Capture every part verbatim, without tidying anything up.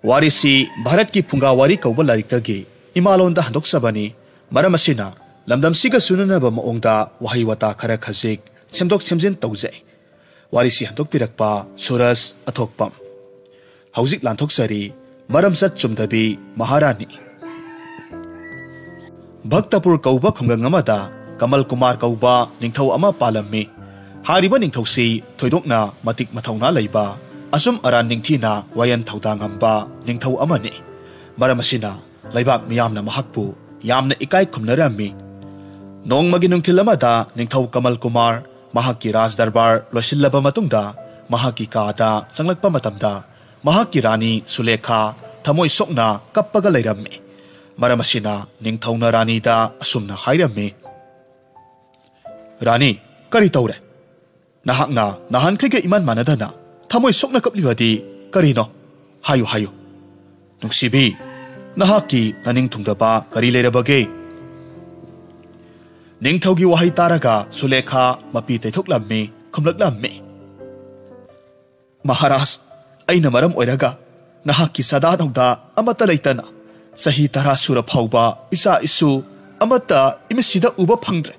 ꯋꯥꯔꯤꯁꯤ ꯚꯥꯔꯠꯀꯤ ꯐꯨꯡꯒꯥ ꯋꯥꯔꯤ ꯀꯧꯕ ꯂꯥꯏꯔꯤꯛꯇꯒꯤ ꯏꯃꯥꯂꯣꯟꯗ ꯍꯟꯗꯣꯛꯆꯕꯅꯤ꯫ ꯃꯔꯝ ꯑꯁꯤꯅ ꯂꯝꯗꯝꯁꯤꯒ ꯆꯨꯅꯅꯕ ꯃꯑꯣꯡꯗ ꯋꯥꯍꯩ ꯋꯥꯇꯥ ꯈꯔ ꯈꯖꯤꯛ ꯁꯦꯝꯗꯣꯛ ꯁꯦꯝꯖꯤꯟ ꯇꯧꯖꯩ꯫ ꯋꯥꯔꯤꯁꯤ ꯍꯟꯗꯣꯛꯄꯤꯔꯛꯄ ꯁꯨꯔꯖ ꯑꯊꯣꯛꯄꯝ꯫ ꯍꯧꯖꯤꯛ ꯂꯥꯟꯊꯣꯛꯆꯔꯤ ꯃꯔꯝꯆꯠ ꯆꯨꯝꯗꯕꯤ ꯃꯍꯥꯔꯥꯅꯤ꯫ ꯚꯛꯇꯄꯨꯔ ꯀꯧꯕ ꯈꯨꯡꯒꯪ ꯑꯃꯗ ꯀꯃꯜ ꯀꯨꯃꯥꯔ ꯀꯧꯕ ꯅꯤꯡꯊꯧ ꯑꯃ ꯄꯥꯜꯂꯝꯃꯤ꯫ ꯍꯥꯏꯔꯤꯕ ꯅꯤꯡꯊꯧꯁꯤ ꯊꯣꯏꯗꯣꯛꯅ ꯃꯇꯤꯛ ꯃꯊꯧꯅꯥ ꯂꯩꯕ, ꯑꯆꯨꯝ ꯑꯔꯥꯟ ꯅꯤꯡꯊꯤꯅ ꯋꯥꯌꯦꯜ ꯊꯧꯗꯥ ꯉꯝꯕ ꯅꯤꯡꯊꯧ ꯑꯃꯅꯤ꯫ ꯃꯔꯝ ꯑꯁꯤꯅ ꯂꯩꯕꯥꯛ ꯃꯤꯌꯥꯝꯅ ꯃꯍꯥꯛꯄꯨ ꯌꯥꯝꯅ ꯏꯀꯥꯏ ꯈꯨꯝꯅꯔꯝꯃꯤ꯫ ꯅꯣꯡꯃꯒꯤ ꯅꯨꯡꯊꯤꯜ ꯑꯃꯗ ꯅꯤꯡꯊꯧ ꯀꯃꯜ ꯀꯨꯃꯥꯔ ꯃꯍꯥꯛꯀꯤ ꯔꯥꯖ ꯗꯔꯕꯥꯔ ꯂꯣꯏꯁꯤꯜꯂꯕ ꯃꯇꯨꯡꯗ ꯃꯍꯥꯛꯀꯤ ꯀꯥꯗ ꯆꯪꯂꯛꯄ ꯃꯇꯝꯗ ꯃꯍꯥꯛꯀꯤ ꯔꯥꯅꯤ ꯁꯨꯂꯦꯈꯥ ꯊꯃꯣꯏ ꯁꯣꯛꯅ ꯀꯞꯄꯒ ꯂꯩꯔꯝꯃꯤ꯫ ꯃꯔꯝ ꯑꯁꯤꯅ ꯅꯤꯡꯊꯧꯅ ꯔꯥꯅꯤꯗ ꯑꯁꯨꯝꯅ ꯍꯥꯏꯔꯝꯃꯤ, "ꯔꯥꯅꯤ, ꯀꯔꯤ ꯇꯧꯔꯦ? ꯅꯍꯥꯛꯅ ꯅꯍꯥꯟꯈꯩꯒ ꯏꯃꯥꯟ ꯃꯥꯟꯅꯗꯅ ꯊꯃꯣꯏ ꯁꯣꯛꯅ ꯀꯞꯂꯤꯕꯗꯤ ꯀꯔꯤꯅꯣ? ꯍꯥꯏꯌꯨ, ꯍꯥꯏꯌꯨ꯫ ꯅꯨꯡꯁꯤꯕꯤ, ꯅꯍꯥꯛꯀꯤ ꯅꯅꯤꯡ ꯊꯨꯡꯗꯕ ꯀꯔꯤ ꯂꯩꯔꯕꯒꯦ?" ꯅꯤꯡꯊꯧꯒꯤ ꯋꯥꯍꯩ ꯇꯥꯔꯒ ꯁꯨꯂꯦꯈꯥ ꯃꯄꯤ ꯇꯩꯊꯣꯛꯂꯝꯃꯤ, ꯈꯨꯝꯂꯛꯂꯝꯃꯤ, "ꯃꯍꯥꯔꯥꯖ, ꯑꯩꯅ ꯃꯔꯝ ꯑꯣꯏꯔꯒ ꯅꯍꯥꯛꯀꯤ ꯆꯥꯗꯥ ꯅꯧꯗꯥ ꯑꯃꯠꯇ ꯂꯩꯇꯅ ꯆꯍꯤ ꯇꯔꯥ ꯁꯨꯔ ꯐꯥꯎꯕ ꯏꯆꯥ ꯏꯁꯨ ꯑꯃꯠꯇ ꯏꯃꯤꯠꯁꯤꯗ ꯎꯕ ꯐꯪꯗ꯭ꯔꯦ꯫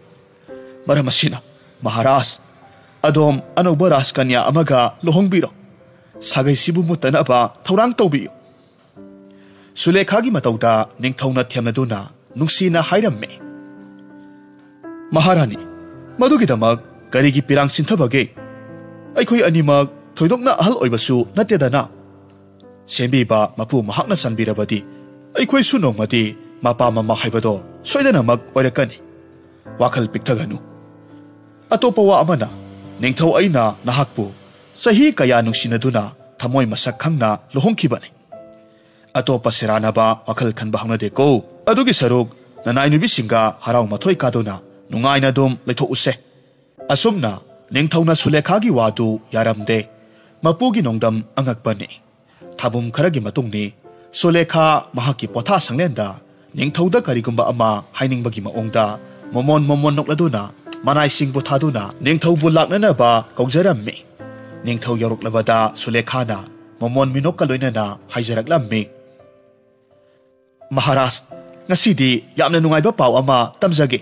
ꯃꯔꯝ ꯑꯁꯤꯅ, ꯃꯍꯥꯔꯥꯖ, ꯑꯗꯣꯝ ꯑꯅꯧꯕ ꯔꯥꯖꯀꯟꯌꯥ ꯑꯃꯒ ꯂꯨꯍꯣꯡꯕꯤꯔꯣ꯫ ꯁꯥꯒꯩꯁꯤꯕꯨ ꯃꯨꯠꯇꯅꯕ ꯊꯧꯔꯥꯡ ꯇꯧꯕꯤꯌꯨ꯫" ꯁꯨꯂꯦꯈꯥꯒꯤ ꯃꯇꯧꯗ ꯅꯤꯡꯊꯧꯅ ꯊꯦꯝꯅꯗꯨꯅ ꯅꯨꯡꯁꯤꯅ ꯍꯥꯏꯔꯝꯃꯤ, "ꯃꯍꯥꯔꯥꯅꯤ, ꯃꯗꯨꯒꯤꯗꯃꯛ ꯀꯔꯤꯒꯤ ꯄꯤꯔꯥꯡ ꯁꯤꯟꯊꯕꯒꯦ? ꯑꯩꯈꯣꯏ ꯑꯅꯤꯃꯛ ꯊꯣꯏꯗꯣꯛꯅ ꯑꯍꯜ ꯑꯣꯏꯕꯁꯨ ꯅꯠꯇꯦꯗꯅ꯫ ꯁꯦꯝꯕꯤꯕ ꯃꯄꯨ ꯃꯍꯥꯛꯅ ꯆꯟꯕꯤꯔꯕꯗꯤ ꯑꯩꯈꯣꯏꯁꯨ ꯅꯣꯡꯃꯗꯤ ꯃꯄꯥ ꯃꯃꯥ ꯍꯥꯏꯕꯗꯣ ꯁꯣꯏꯗꯅꯃꯛ ꯑꯣꯏꯔꯛꯀꯅꯤ꯫ ꯋꯥꯈꯜ ꯄꯤꯛꯊꯒꯅꯨ꯫ ꯑꯇꯣꯞꯄ ꯋꯥ ꯑꯃꯅ, ꯅꯤꯡꯊꯧ ꯑꯩꯅ ꯅꯍꯥꯛꯄꯨ ꯆꯍꯤ ꯀꯌꯥ ꯅꯨꯡꯁꯤꯅꯗꯨꯅ ꯊꯃꯣꯏ ꯃꯁꯛ ꯈꯪꯅ ꯂꯨꯍꯣꯡꯈꯤꯕꯅꯤ꯫ ꯑꯇꯣꯞꯄ ꯁꯦꯔꯥꯟꯅꯕ ꯋꯥꯈꯜ ꯈꯟꯕ ꯍꯧꯅꯗꯦꯀꯣ꯫ ꯑꯗꯨꯒꯤ ꯁꯔꯨꯛ ꯅꯅꯥꯏ ꯅꯨꯄꯤꯁꯤꯡꯒ ꯍꯔꯥꯎ ꯃꯊꯣꯏ ꯀꯥꯗꯨꯅ ꯅꯨꯡꯉꯥꯏꯅ ꯑꯗꯨꯝ ꯂꯩꯊꯣꯛꯎꯁꯦ꯫" ꯑꯁꯨꯝꯅ ꯅꯤꯡꯊꯧꯅ ꯁꯨꯂꯦꯈꯥꯒꯤ ꯋꯥꯗꯨ ꯌꯥꯔꯝꯗꯦ꯫ ꯃꯄꯨꯒꯤ ꯅꯣꯡꯗꯝ ꯑꯉꯛꯄꯅꯤ꯫ ꯊꯥꯕꯨꯝ ꯈꯔꯒꯤ ꯃꯇꯨꯡꯅꯤ꯫ ꯁꯨꯂꯦꯈꯥ ꯃꯍꯥꯛꯀꯤ ꯄꯣꯊꯥ ꯁꯪꯂꯦꯟꯗ ꯅꯤꯡꯊꯧꯗ ꯀꯔꯤꯒꯨꯝꯕ ꯑꯃ ꯍꯥꯏꯅꯤꯡꯕꯒꯤ ꯃꯑꯣꯡꯗ ꯃꯣꯃꯣꯟ ꯃꯣꯃꯣꯟ ꯅꯣꯛꯂꯗꯨꯅ ꯃꯅꯥꯏꯁꯤꯡꯕꯨ ꯊꯥꯗꯨꯅ ꯅꯤꯡꯊꯧꯕꯨ ꯂꯥꯛꯅꯅꯕ ꯀꯧꯖꯔꯝꯃꯤ꯫ ꯅꯤꯡꯊꯧ ꯌꯧꯔꯛꯂꯕꯗ ꯁꯨꯂꯦꯈꯥꯅ ꯃꯣꯃꯣꯟ ꯃꯤꯅꯣꯛꯀ ꯂꯣꯏꯅꯅ ꯍꯥꯏꯖꯔꯛꯂꯝꯃꯤ꯫ "ꯃꯍꯥꯔꯥꯖ, ꯉꯁꯤꯗꯤ ꯌꯥꯝꯅ ꯅꯨꯡꯉꯥꯏꯕ ꯄꯥꯎ ꯑꯃ ꯇꯝꯖꯒꯦ꯫"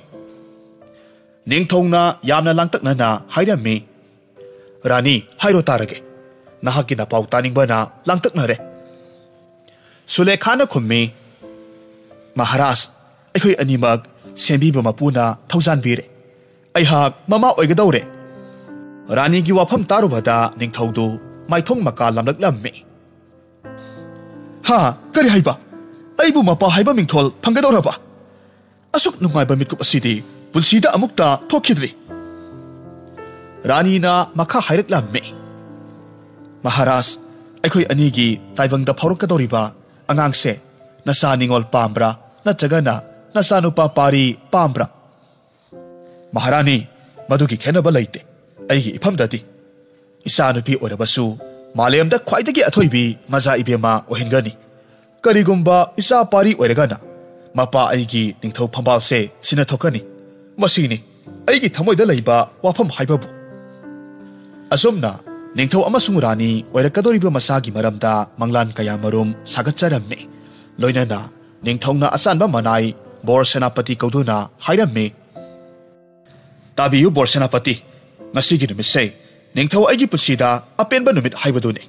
ꯅꯤꯡꯊꯧꯅ ꯌꯥꯝꯅ ꯂꯥꯡꯇꯛꯅꯅ ꯍꯥꯏꯔꯝꯃꯤ꯫ "ꯔꯥꯅꯤ, ꯍꯥꯏꯔꯣ ꯇꯥꯔꯒꯦ꯫ ꯅꯍꯥꯛꯀꯤ ꯅꯄꯥꯎ ꯇꯥꯅꯤꯡꯕꯅ ꯂꯥꯡꯇꯛꯅꯔꯦ꯫" ꯁꯨꯂꯦꯈꯥꯅ ꯈꯨꯝꯃꯤ, "ꯃꯍꯥꯔꯥꯖ, ꯑꯩꯈꯣꯏ ꯑꯅꯤꯃꯛ ꯁꯦꯝꯕꯤꯕ ꯃꯄꯨꯅ ꯊꯧꯖꯥꯟꯕꯤꯔꯦ꯫ ꯑꯩꯍꯥꯛ ꯃꯃꯥ ꯑꯣꯏꯒꯗꯧꯔꯦ꯫" ꯔꯥꯅꯤꯒꯤ ꯋꯥꯐꯝ ꯇꯥꯔꯨꯕꯗ ꯅꯤꯡꯊꯧꯗꯨ ꯃꯥꯏꯊꯣꯡ ꯃꯀꯥ ꯂꯝꯂꯛꯂꯝꯃꯤ꯫ "ꯍꯥ? ꯀꯔꯤ ꯍꯥꯏꯕ? ꯑꯩꯕꯨ ꯃꯄꯥ ꯍꯥꯏꯕ ꯃꯤꯡꯊꯣꯜ ꯐꯪꯒꯗꯧꯔꯕ? ꯑꯁꯨꯛ ꯅꯨꯡꯉꯥꯏꯕ ꯃꯤꯀꯨꯞ ꯑꯁꯤꯗꯤ ꯄꯨꯟꯁꯤꯗ ꯑꯃꯨꯛꯇ ꯊꯣꯛꯈꯤꯗ꯭ꯔꯤ꯫" ꯔꯥꯅꯤꯅ ꯃꯈꯥ ꯍꯥꯏꯔꯛꯂꯝꯃꯤ, "ꯃꯍꯥꯔꯥꯖ, ꯑꯩꯈꯣꯏ ꯑꯅꯤꯒꯤ ꯇꯥꯏꯕꯪꯗ ꯐꯥꯎꯔꯛꯀꯗꯧꯔꯤꯕ ꯑꯉꯥꯡꯁꯦ ꯅꯆꯥ ꯅꯤꯉꯣꯜ ꯄꯥꯝꯕ꯭ꯔꯥ, ꯅꯠꯇ꯭ꯔꯒꯅ ꯅꯆꯥꯅꯨꯄꯥ ꯄꯥꯔꯤ ꯄꯥꯝꯕ꯭ꯔꯥ?" "ꯃꯍꯥꯔꯥꯅꯤ, ꯃꯗꯨꯒꯤ ꯈꯦꯠꯅꯕ ꯂꯩꯇꯦ꯫ ꯑꯩꯒꯤ ꯏꯐꯝꯗꯗꯤ ꯏꯆꯥꯅꯨꯄꯤ ꯑꯣꯏꯔꯕꯁꯨ ꯃꯥꯂꯦꯝꯗ ꯈ꯭ꯋꯥꯏꯗꯒꯤ ꯑꯊꯣꯏꯕꯤ ꯃꯆꯥ ꯏꯕꯦꯝꯃ ꯑꯣꯏꯍꯟꯒꯅꯤ꯫ ꯀꯔꯤꯒꯨꯝꯕ ꯏꯆꯥ ꯄꯥꯔꯤ ꯑꯣꯏꯔꯒꯅ ꯃꯄꯥ ꯑꯩꯒꯤ ꯅꯤꯡꯊꯧ ꯐꯝꯕꯥꯜꯁꯦ ꯁꯤꯟꯅ ꯊꯣꯛꯀꯅꯤ꯫ ꯃꯁꯤꯅꯤ ꯑꯩꯒꯤ ꯊꯃꯣꯏꯗ ꯂꯩꯕ ꯋꯥꯐꯝ ꯍꯥꯏꯕꯕꯨ꯫" ꯑꯁꯨꯝꯅ ꯅꯤꯡꯊꯧ ꯑꯃꯁꯨꯡ ꯔꯥꯅꯤ ꯑꯣꯏꯔꯛꯀꯗꯧꯔꯤꯕ ꯃꯆꯥꯒꯤ ꯃꯔꯝꯗ ꯃꯪꯂꯥꯟ ꯀꯌꯥꯃꯔꯨꯝ ꯁꯥꯒꯠꯆꯔꯝꯃꯤ꯫ ꯂꯣꯏꯅꯅ ꯅꯤꯡꯊꯧꯅ ꯑꯆꯥꯟꯕ ꯃꯅꯥꯏ ꯕꯣꯔ ꯁꯦꯅꯥꯄꯇꯤ ꯀꯧꯗꯨꯅ ꯍꯥꯏꯔꯝꯃꯤ, "ꯇꯥꯕꯤꯌꯨ ꯕꯣꯔ ꯁꯦꯅꯥꯄꯇꯤ, ꯉꯁꯤꯒꯤ ꯅꯨꯃꯤꯠꯁꯦ ꯅꯤꯡꯊꯧ ꯑꯩꯒꯤ ꯄꯨꯟꯁꯤꯗ ꯑꯄꯦꯟꯕ ꯅꯨꯃꯤꯠ ꯍꯥꯏꯕꯗꯨꯅꯤ꯫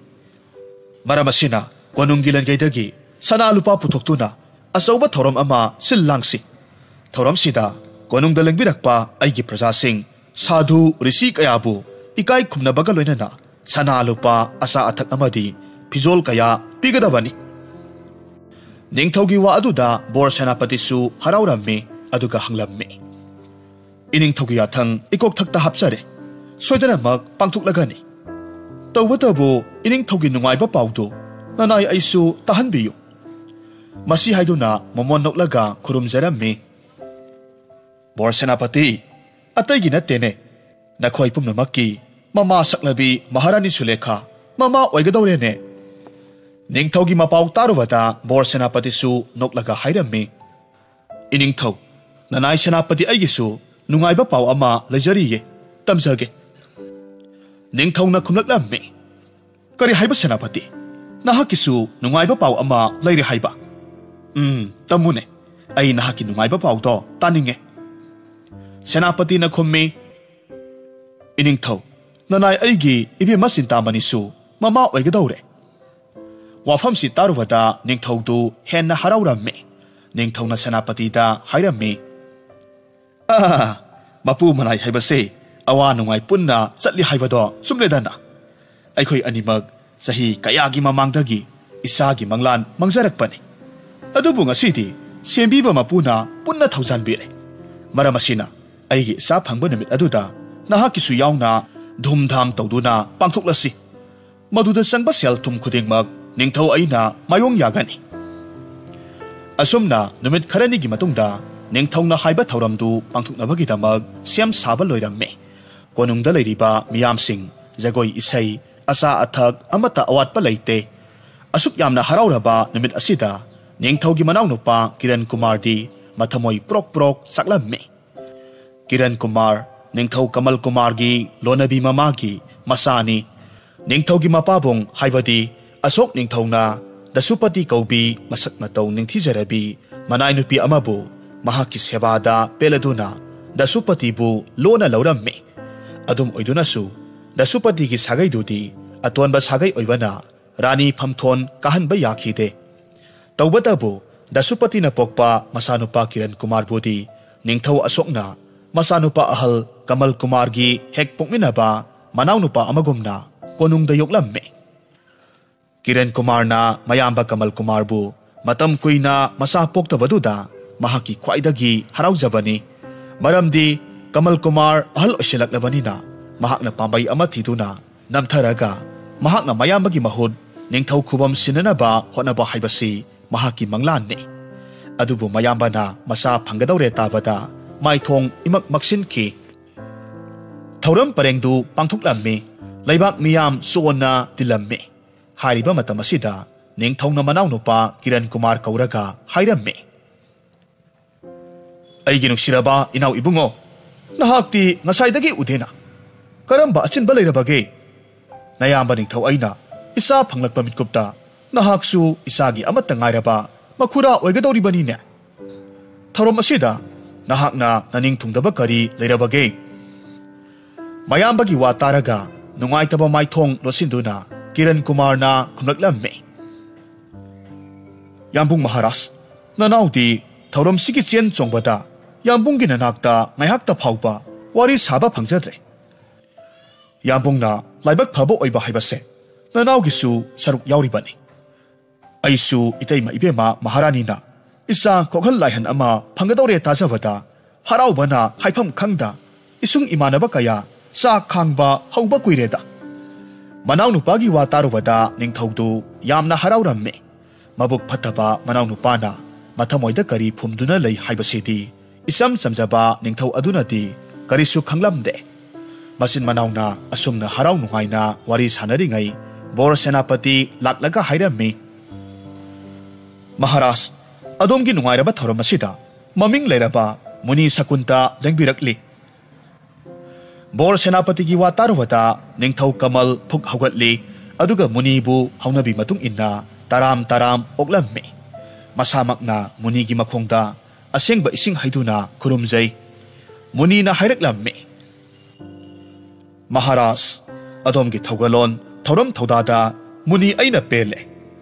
ꯃꯔꯝ ꯑꯁꯤꯅ ꯀꯣꯅꯨꯡꯒꯤ ꯂꯟꯒꯩꯗꯒꯤ ꯁꯅꯥ ꯂꯨꯄꯥ ꯄꯨꯊꯣꯛꯇꯨꯅ ꯑꯆꯧꯕ ꯊꯧꯔꯝ ꯑꯃ ꯁꯤꯜ ꯂꯥꯡꯁꯤ꯫ ꯊꯧꯔꯝꯁꯤꯗ ꯀꯣꯅꯨꯡꯗ ꯂꯦꯡꯕꯤꯔꯛꯄ ꯑꯩꯒꯤ ꯄ꯭ꯔꯖꯥꯁꯤꯡ, ꯁꯥꯙꯨ, ꯔꯤꯁꯤ ꯀꯌꯥꯕꯨ ꯏꯀꯥꯏ ꯈꯨꯝꯅꯕꯒ ꯂꯣꯏꯅꯅ ꯁꯅꯥ ꯂꯨꯄꯥ, ꯑꯆꯥ ꯑꯊꯛ ꯑꯃꯗꯤ ꯐꯤꯖꯣꯜ ꯀꯌꯥ ꯄꯤꯒꯗꯕꯅꯤ꯫" ꯅꯤꯡꯊꯧꯒꯤ ꯋꯥ ꯑꯗꯨꯗ ꯕꯣꯔ ꯁꯦꯅꯥꯄꯇꯤꯁꯨ ꯍꯔꯥꯎꯔꯝꯃꯤ, ꯑꯗꯨꯒ ꯍꯪꯂꯝꯃꯤ, "ꯏꯅꯤꯡꯊꯧꯒꯤ ꯌꯥꯊꯪ ꯏꯀꯣꯛꯊꯛꯇ ꯍꯥꯞꯆꯔꯦ꯫ ꯁꯣꯏꯗꯅꯃꯛ ꯄꯥꯡꯊꯣꯛꯂꯒꯅꯤ꯫ ꯇꯧꯕꯇꯕꯨ ꯏꯅꯤꯡꯊꯧꯒꯤ ꯅꯨꯡꯉꯥꯏꯕ ꯄꯥꯎꯗꯨ ꯅꯅꯥꯏ ꯑꯩꯁꯨ ꯇꯥꯍꯟꯕꯤꯌꯨ꯫" ꯃꯁꯤ ꯍꯥꯏꯗꯨꯅ ꯃꯣꯃꯣꯟ ꯅꯣꯛꯂꯒ ꯈꯨꯔꯨꯝꯖꯔꯝꯃꯤ꯫ "ꯕꯣꯔ ꯁꯦꯅꯥꯄꯇꯤ, ꯑꯇꯩꯒꯤ ꯅꯠꯇꯦꯅꯦ, ꯅꯈꯣꯏ ꯄꯨꯝꯅꯃꯛꯀꯤ ꯃꯃꯥ ꯁꯛꯂꯕꯤ ꯃꯍꯥꯔꯥꯅꯤ ꯁꯨꯂꯦꯈꯥ ꯃꯃꯥ ꯑꯣꯏꯒꯗꯧꯔꯦꯅꯦ꯫" ꯅꯤꯡꯊꯧꯒꯤ ꯃꯄꯥꯎ ꯇꯥꯔꯨꯕꯗ ꯕꯣꯔ ꯁꯦꯅꯥꯄꯇꯤꯁꯨ ꯅꯣꯛꯂꯒ ꯍꯥꯏꯔꯝꯃꯤ, "ꯏꯅꯤꯡꯊꯧ, ꯅꯅꯥꯏ ꯁꯦꯅꯥꯄꯇꯤ ꯑꯩꯒꯤꯁꯨ ꯅꯨꯡꯉꯥꯏꯕ ꯄꯥꯎ ꯑꯃ ꯂꯩꯖꯔꯤꯌꯦ, ꯇꯝꯖꯒꯦ꯫" ꯅꯤꯡꯊꯧꯅ ꯈꯨꯝꯂꯛꯂꯝꯃꯤ, "ꯀꯔꯤ ꯍꯥꯏꯕ ꯁꯦꯅꯥꯄꯇꯤ? ꯅꯍꯥꯛꯀꯤꯁꯨ ꯅꯨꯡꯉꯥꯏꯕ ꯄꯥꯎ ꯑꯃ ꯂꯩꯔꯦ ꯍꯥꯏꯕ?" "ꯎꯝ, ꯇꯝꯃꯨꯅꯦ꯫ ꯑꯩ ꯅꯍꯥꯛꯀꯤ ꯅꯨꯡꯉꯥꯏꯕ ꯄꯥꯎꯗꯣ ꯇꯥꯅꯤꯡꯉꯦ꯫" ꯁꯦꯅꯥꯄꯇꯤꯅ ꯈꯨꯝꯃꯤ, "ꯏꯅꯤꯡꯊꯧ, ꯅꯅꯥꯏ ꯑꯩꯒꯤ ꯏꯕꯦꯝꯃ ꯆꯤꯟꯇꯥꯃꯅꯤꯁꯨ ꯃꯃꯥ ꯑꯣꯏꯒꯗꯧꯔꯦ꯫" ꯋꯥꯐꯝꯁꯤ ꯇꯥꯔꯨꯕꯗ ꯅꯤꯡꯊꯧꯗꯨ ꯍꯦꯟꯅ ꯍꯔꯥꯎꯔꯝꯃꯤ꯫ ꯅꯤꯡꯊꯧꯅ ꯁꯦꯅꯥꯄꯇꯤꯗ ꯍꯥꯏꯔꯝꯃꯤ, "ꯑꯥ, ꯃꯄꯨ ꯃꯅꯥꯏ ꯍꯥꯏꯕꯁꯦ ꯑꯋꯥ ꯅꯨꯡꯉꯥꯏ ꯄꯨꯟꯅ ꯆꯠꯂꯤ ꯍꯥꯏꯕꯗꯣ ꯆꯨꯝꯂꯦꯗꯅ꯫ ꯑꯩꯈꯣꯏ ꯑꯅꯤꯃꯛ ꯆꯍꯤ ꯀꯌꯥꯒꯤ ꯃꯃꯥꯡꯗꯒꯤ ꯏꯆꯥꯒꯤ ꯃꯪꯂꯥꯟ ꯃꯪꯖꯔꯛꯄꯅꯤ꯫ ꯑꯗꯨꯕꯨ ꯉꯁꯤꯗꯤ ꯁꯦꯝꯕꯤꯕ ꯃꯄꯨꯅ ꯄꯨꯟꯅ ꯊꯧꯖꯥꯟꯕꯤꯔꯦ꯫ ꯃꯔꯝ ꯑꯁꯤꯅ ꯑꯩꯒꯤ ꯏꯆꯥ ꯐꯪꯕ ꯅꯨꯃꯤꯠ ꯑꯗꯨꯗ ꯅꯍꯥꯛꯀꯤꯁꯨ ꯌꯥꯎꯅ ꯙꯨꯝꯙꯥꯝ ꯇꯧꯗꯨꯅ ꯄꯥꯡꯊꯣꯛꯂꯁꯤ꯫ ꯃꯗꯨꯗ ꯆꯪꯕ ꯁꯦꯜ ꯊꯨꯝ ꯈꯨꯗꯤꯡꯃꯛ ꯅꯤꯡꯊꯧ ꯑꯩꯅ ꯃꯥꯌꯣꯡ ꯌꯥꯒꯅꯤ꯫" ꯑꯁꯨꯝꯅ ꯅꯨꯃꯤꯠ ꯈꯔꯅꯤꯒꯤ ꯃꯇꯨꯡꯗ ꯅꯤꯡꯊꯧꯅ ꯍꯥꯏꯕ ꯊꯧꯔꯝꯗꯨ ꯄꯥꯡꯊꯣꯛꯅꯕꯒꯤꯗꯃꯛ ꯁꯦꯝ ꯁꯥꯕ ꯂꯣꯏꯔꯝꯃꯤ꯫ ꯀꯣꯅꯨꯡꯗ ꯂꯩꯔꯤꯕ ꯃꯤꯌꯥꯝꯁꯤꯡ ꯖꯒꯣꯏ ꯏꯁꯩ, ꯑꯆꯥ ꯑꯊꯛ ꯑꯃꯠꯇ ꯑꯋꯥꯠꯄ ꯂꯩꯇꯦ꯫ ꯑꯁꯨꯛ ꯌꯥꯝꯅ ꯍꯔꯥꯎꯔꯕ ꯅꯨꯃꯤꯠ ꯑꯁꯤꯗ ꯅꯤꯡꯊꯧꯒꯤ ꯃꯅꯥꯎꯅꯨꯄꯥ ꯀꯤꯔꯟ ꯀꯨꯃꯥꯔꯗꯤ ꯃꯊꯃꯣꯏ ꯄ꯭ꯔꯣꯛ ꯄ꯭ꯔꯣꯛ ꯆꯥꯛꯂꯝꯃꯤ꯫ ꯀꯤꯔꯟ ꯀꯨꯃꯥꯔ, ꯅꯤꯡꯊꯧ ꯀꯃꯜ ꯀꯨꯃꯥꯔꯒꯤ ꯂꯣꯅꯕꯤ ꯃꯃꯥꯒꯤ ꯃꯆꯥꯅꯤ꯫ ꯅꯤꯡꯊꯧꯒꯤ ꯃꯄꯥꯕꯨꯡ ꯍꯥꯏꯕꯗꯤ ꯑꯁꯣꯛ ꯅꯤꯡꯊꯧꯅ ꯗꯁꯨꯄꯇꯤ ꯀꯧꯕꯤ ꯃꯁꯛ ꯃꯇꯧ ꯅꯤꯡꯊꯤꯖꯔꯕꯤ ꯃꯅꯥꯏ ꯅꯨꯄꯤ ꯑꯃꯕꯨ ꯃꯍꯥꯛꯀꯤ ꯁꯦꯕꯥꯗ ꯄꯦꯜꯂꯗꯨꯅ ꯗꯁꯨꯄꯇꯤꯕꯨ ꯂꯣꯟꯅ ꯂꯧꯔꯝꯃꯤ꯫ ꯑꯗꯨꯝ ꯑꯣꯏꯗꯨꯅꯁꯨ ꯗꯁꯨꯄꯇꯤꯒꯤ ꯁꯥꯒꯩꯗꯨꯗꯤ ꯑꯇꯣꯟꯕ ꯁꯥꯒꯩ ꯑꯣꯏꯕꯅ ꯔꯥꯅꯤ ꯐꯝꯊꯣꯟ ꯀꯥꯍꯟꯕ ꯌꯥꯈꯤꯗꯦ꯫ ꯇꯧꯕꯇꯕꯨ ꯗꯁꯨꯄꯇꯤꯅ ꯄꯣꯛꯄ ꯃꯆꯥꯅꯨꯄꯥ ꯀꯤꯔꯟ ꯀꯨꯃꯥꯔꯕꯨꯗꯤ ꯅꯤꯡꯊꯧ ꯑꯁꯣꯛꯅ ꯃꯆꯥꯅꯨꯄꯥ ꯑꯍꯜ ꯀꯃꯜ ꯀꯨꯃꯥꯔꯒꯤ ꯍꯦꯛ ꯄꯣꯛꯃꯤꯟꯅꯕ ꯃꯅꯥꯎꯅꯨꯄꯥ ꯑꯃꯒꯨꯝꯅ ꯀꯣꯅꯨꯡꯗ ꯌꯣꯛꯂꯝꯃꯤ꯫ ꯀꯤꯔꯟ ꯀꯨꯃꯥꯔꯅ ꯃꯌꯥꯝꯕ ꯀꯃꯜ ꯀꯨꯃꯥꯔꯕꯨ ꯃꯇꯝ ꯀꯨꯏꯅ ꯃꯆꯥ ꯄꯣꯛꯇꯕꯗꯨꯗ ꯃꯍꯥꯛꯀꯤ ꯈ꯭ꯋꯥꯏꯗꯒꯤ ꯍꯔꯥꯎꯖꯕꯅꯤ꯫ ꯃꯔꯝꯗꯤ ꯀꯃꯜ ꯀꯨꯃꯥꯔ ꯑꯍꯜ ꯑꯣꯏꯁꯤꯜꯂꯛꯂꯕꯅꯤꯅ ꯃꯍꯥꯛꯅ ꯄꯥꯝꯕꯩ ꯑꯃ ꯊꯤꯗꯨꯅ ꯅꯝꯊꯔꯒ ꯃꯍꯥꯛꯅ ꯃꯌꯥꯝꯕꯒꯤ ꯃꯍꯨꯠ ꯅꯤꯡꯊꯧ ꯈꯨꯕꯝ ꯁꯤꯟꯅꯅꯕ ꯍꯣꯠꯅꯕ ꯍꯥꯏꯕꯁꯤ ꯃꯍꯥꯛꯀꯤ ꯃꯪꯂꯥꯟꯅꯤ꯫ ꯑꯗꯨꯕꯨ ꯃꯌꯥꯝꯕꯅ ꯃꯆꯥ ꯐꯪꯒꯗꯧꯔꯦ ꯇꯥꯕꯗ ꯃꯥꯏꯊꯣꯡ ꯏꯃꯛ ꯃꯛꯁꯤꯟꯈꯤ꯫ ꯊꯧꯔꯝ ꯄꯔꯦꯡꯗꯨ ꯄꯥꯡꯊꯣꯛꯂꯝꯃꯤ꯫ ꯂꯩꯕꯥꯛ ꯃꯤꯌꯥꯝ ꯆꯣꯟꯅ ꯇꯤꯜꯂꯝꯃꯤ꯫ ꯍꯥꯏꯔꯤꯕ ꯃꯇꯝ ꯑꯁꯤꯗ ꯅꯤꯡꯊꯧꯅ ꯃꯅꯥꯎꯅꯨꯄꯥ ꯀꯤꯔꯟ ꯀꯨꯃꯥꯔ ꯀꯧꯔꯒ ꯍꯥꯏꯔꯝꯃꯤ, "ꯑꯩꯒꯤ ꯅꯨꯡꯁꯤꯔꯕ ꯏꯅꯥꯎ ꯏꯕꯨꯡꯉꯣ, ꯅꯍꯥꯛꯇꯤ ꯉꯁꯥꯏꯗꯒꯤ ꯎꯗꯦꯅ꯫ ꯀꯔꯝꯕ ꯑꯆꯤꯟꯕ ꯂꯩꯔꯕꯒꯦ? ꯅꯌꯥꯝꯕ ꯅꯤꯡꯊꯧ ꯑꯩꯅ ꯏꯆꯥ ꯐꯪꯂꯛꯄ ꯃꯤꯠꯀꯨꯞꯇ ꯅꯍꯥꯛꯁꯨ ꯏꯆꯥꯒꯤ ꯑꯃꯠꯇ ꯉꯥꯏꯔꯕ ꯃꯈꯨꯔꯥ ꯑꯣꯏꯒꯗꯧꯔꯤꯕꯅꯤꯅꯦ꯫ ꯊꯧꯔꯝ ꯑꯁꯤꯗ ꯅꯍꯥꯛꯅ ꯅꯅꯤꯡ ꯊꯨꯡꯗꯕ ꯀꯔꯤ ꯂꯩꯔꯕꯒꯦ? ꯃꯌꯥꯝꯕꯒꯤ ꯋꯥ ꯇꯥꯔꯒ ꯅꯨꯡꯉꯥꯏꯇꯕ ꯃꯥꯏꯊꯣꯡ ꯂꯣꯠꯁꯤꯟꯗꯨꯅ ꯀꯤꯔꯟ ꯀꯨꯃꯥꯔꯅ ꯈꯨꯝꯂꯛꯂꯝꯃꯤ, "ꯌꯥꯝꯕꯨꯡ ꯃꯍꯥꯔꯥꯖ, ꯅꯅꯥꯎꯗꯤ ꯊꯧꯔꯝꯁꯤꯒꯤ ꯆꯦꯟ ꯆꯣꯡꯕꯗ ꯌꯥꯝꯕꯨꯡꯒꯤ ꯅꯅꯥꯛꯇ ꯉꯥꯏꯍꯥꯛꯇ ꯐꯥꯎꯕ ꯋꯥꯔꯤ ꯁꯥꯕ ꯐꯪꯖꯗ꯭ꯔꯦ꯫ ꯌꯥꯝꯕꯨꯡꯅ ꯂꯥꯏꯕꯛ ꯐꯕ ꯑꯣꯏꯕ ꯍꯥꯏꯕꯁꯦ ꯅꯅꯥꯎꯒꯤꯁꯨ ꯁꯔꯨꯛ ꯌꯥꯎꯔꯤꯕꯅꯤ꯫ ꯑꯩꯁꯨ ꯏꯇꯩꯃ ꯏꯕꯦꯝꯃ ꯃꯍꯥꯔꯥꯅꯤꯅ ꯏꯆꯥ ꯀꯣꯛꯍꯜ ꯂꯥꯏꯍꯟ ꯑꯃ ꯐꯪꯒꯗꯧꯔꯦ ꯇꯥꯖꯕꯗ ꯍꯔꯥꯎꯕꯅ ꯍꯥꯏꯐꯝ ꯈꯪꯗ ꯏꯁꯨꯡ ꯏꯃꯥꯟꯅꯕ ꯀꯌꯥ ꯆꯥꯛ ꯈꯥꯡꯕ ꯍꯧꯕ ꯀꯨꯏꯔꯦꯗ꯫" ꯃꯅꯥꯎꯅꯨꯄꯥꯒꯤ ꯋꯥ ꯇꯥꯔꯨꯕꯗ ꯅꯤꯡꯊꯧꯗꯨ ꯌꯥꯝꯅ ꯍꯔꯥꯎꯔꯝꯃꯤ꯫ ꯃꯕꯨꯛ ꯐꯠꯇꯕ ꯃꯅꯥꯎꯅꯨꯄꯥꯅ ꯃꯊꯃꯣꯏꯗ ꯀꯔꯤ ꯐꯨꯝꯗꯨꯅ ꯂꯩ ꯍꯥꯏꯕꯁꯤꯗꯤ ꯏꯆꯝ ꯆꯝꯖꯕ ꯅꯤꯡꯊꯧ ꯑꯗꯨꯅꯗꯤ ꯀꯔꯤꯁꯨ ꯈꯪꯂꯝꯗꯦ꯫ ꯃꯆꯤꯟ ꯃꯅꯥꯎꯅ ꯑꯁꯨꯝꯅ ꯍꯔꯥꯎ ꯅꯨꯡꯉꯥꯏꯅ ꯋꯥꯔꯤ ꯁꯥꯟꯅꯔꯤꯉꯩ ꯕꯣꯔ ꯁꯦꯅꯥꯄꯇꯤ ꯂꯥꯛꯂꯒ ꯍꯥꯏꯔꯝꯃꯤ, "ꯃꯍꯥꯔꯥꯖ, ꯑꯗꯣꯝꯒꯤ ꯅꯨꯡꯉꯥꯏꯔꯕ ꯊꯧꯔꯝ ꯑꯁꯤꯗ ꯃꯃꯤꯡ ꯂꯩꯔꯕ ꯃꯨꯅꯤ ꯁꯀꯨꯟꯇ ꯂꯦꯡꯕꯤꯔꯛꯂꯤ꯫" ꯕꯣꯔ ꯁꯦꯅꯥꯄꯇꯤꯒꯤ ꯋꯥ ꯇꯥꯔꯨꯕꯗ ꯅꯤꯡꯊꯧ ꯀꯃꯜ ꯐꯨꯛ ꯍꯧꯒꯠꯂꯤ, ꯑꯗꯨꯒ ꯃꯨꯅꯤꯕꯨ ꯍꯧꯅꯕꯤ ꯃꯇꯨꯡ ꯏꯟꯅ ꯇꯔꯥꯝ ꯇꯔꯥꯝ ꯑꯣꯛꯂꯝꯃꯤ꯫ ꯃꯁꯥꯃꯛꯅ ꯃꯨꯅꯤꯒꯤ ꯃꯈꯣꯡꯗ ꯑꯁꯦꯡꯕ ꯏꯁꯤꯡ ꯍꯩꯗꯨꯅ ꯈꯨꯔꯨꯝꯖꯩ꯫ ꯃꯨꯅꯤꯅ ꯍꯥꯏꯔꯛꯂꯝꯃꯤ, "ꯃꯍꯥꯔꯥꯖ, ꯑꯗꯣꯝꯒꯤ ꯊꯧꯒꯜꯂꯣꯟ ꯊꯧꯔꯝ ꯊꯧꯗꯥꯗ ꯃꯨꯅꯤ ꯑꯩꯅ ꯄꯦꯜꯂꯦ꯫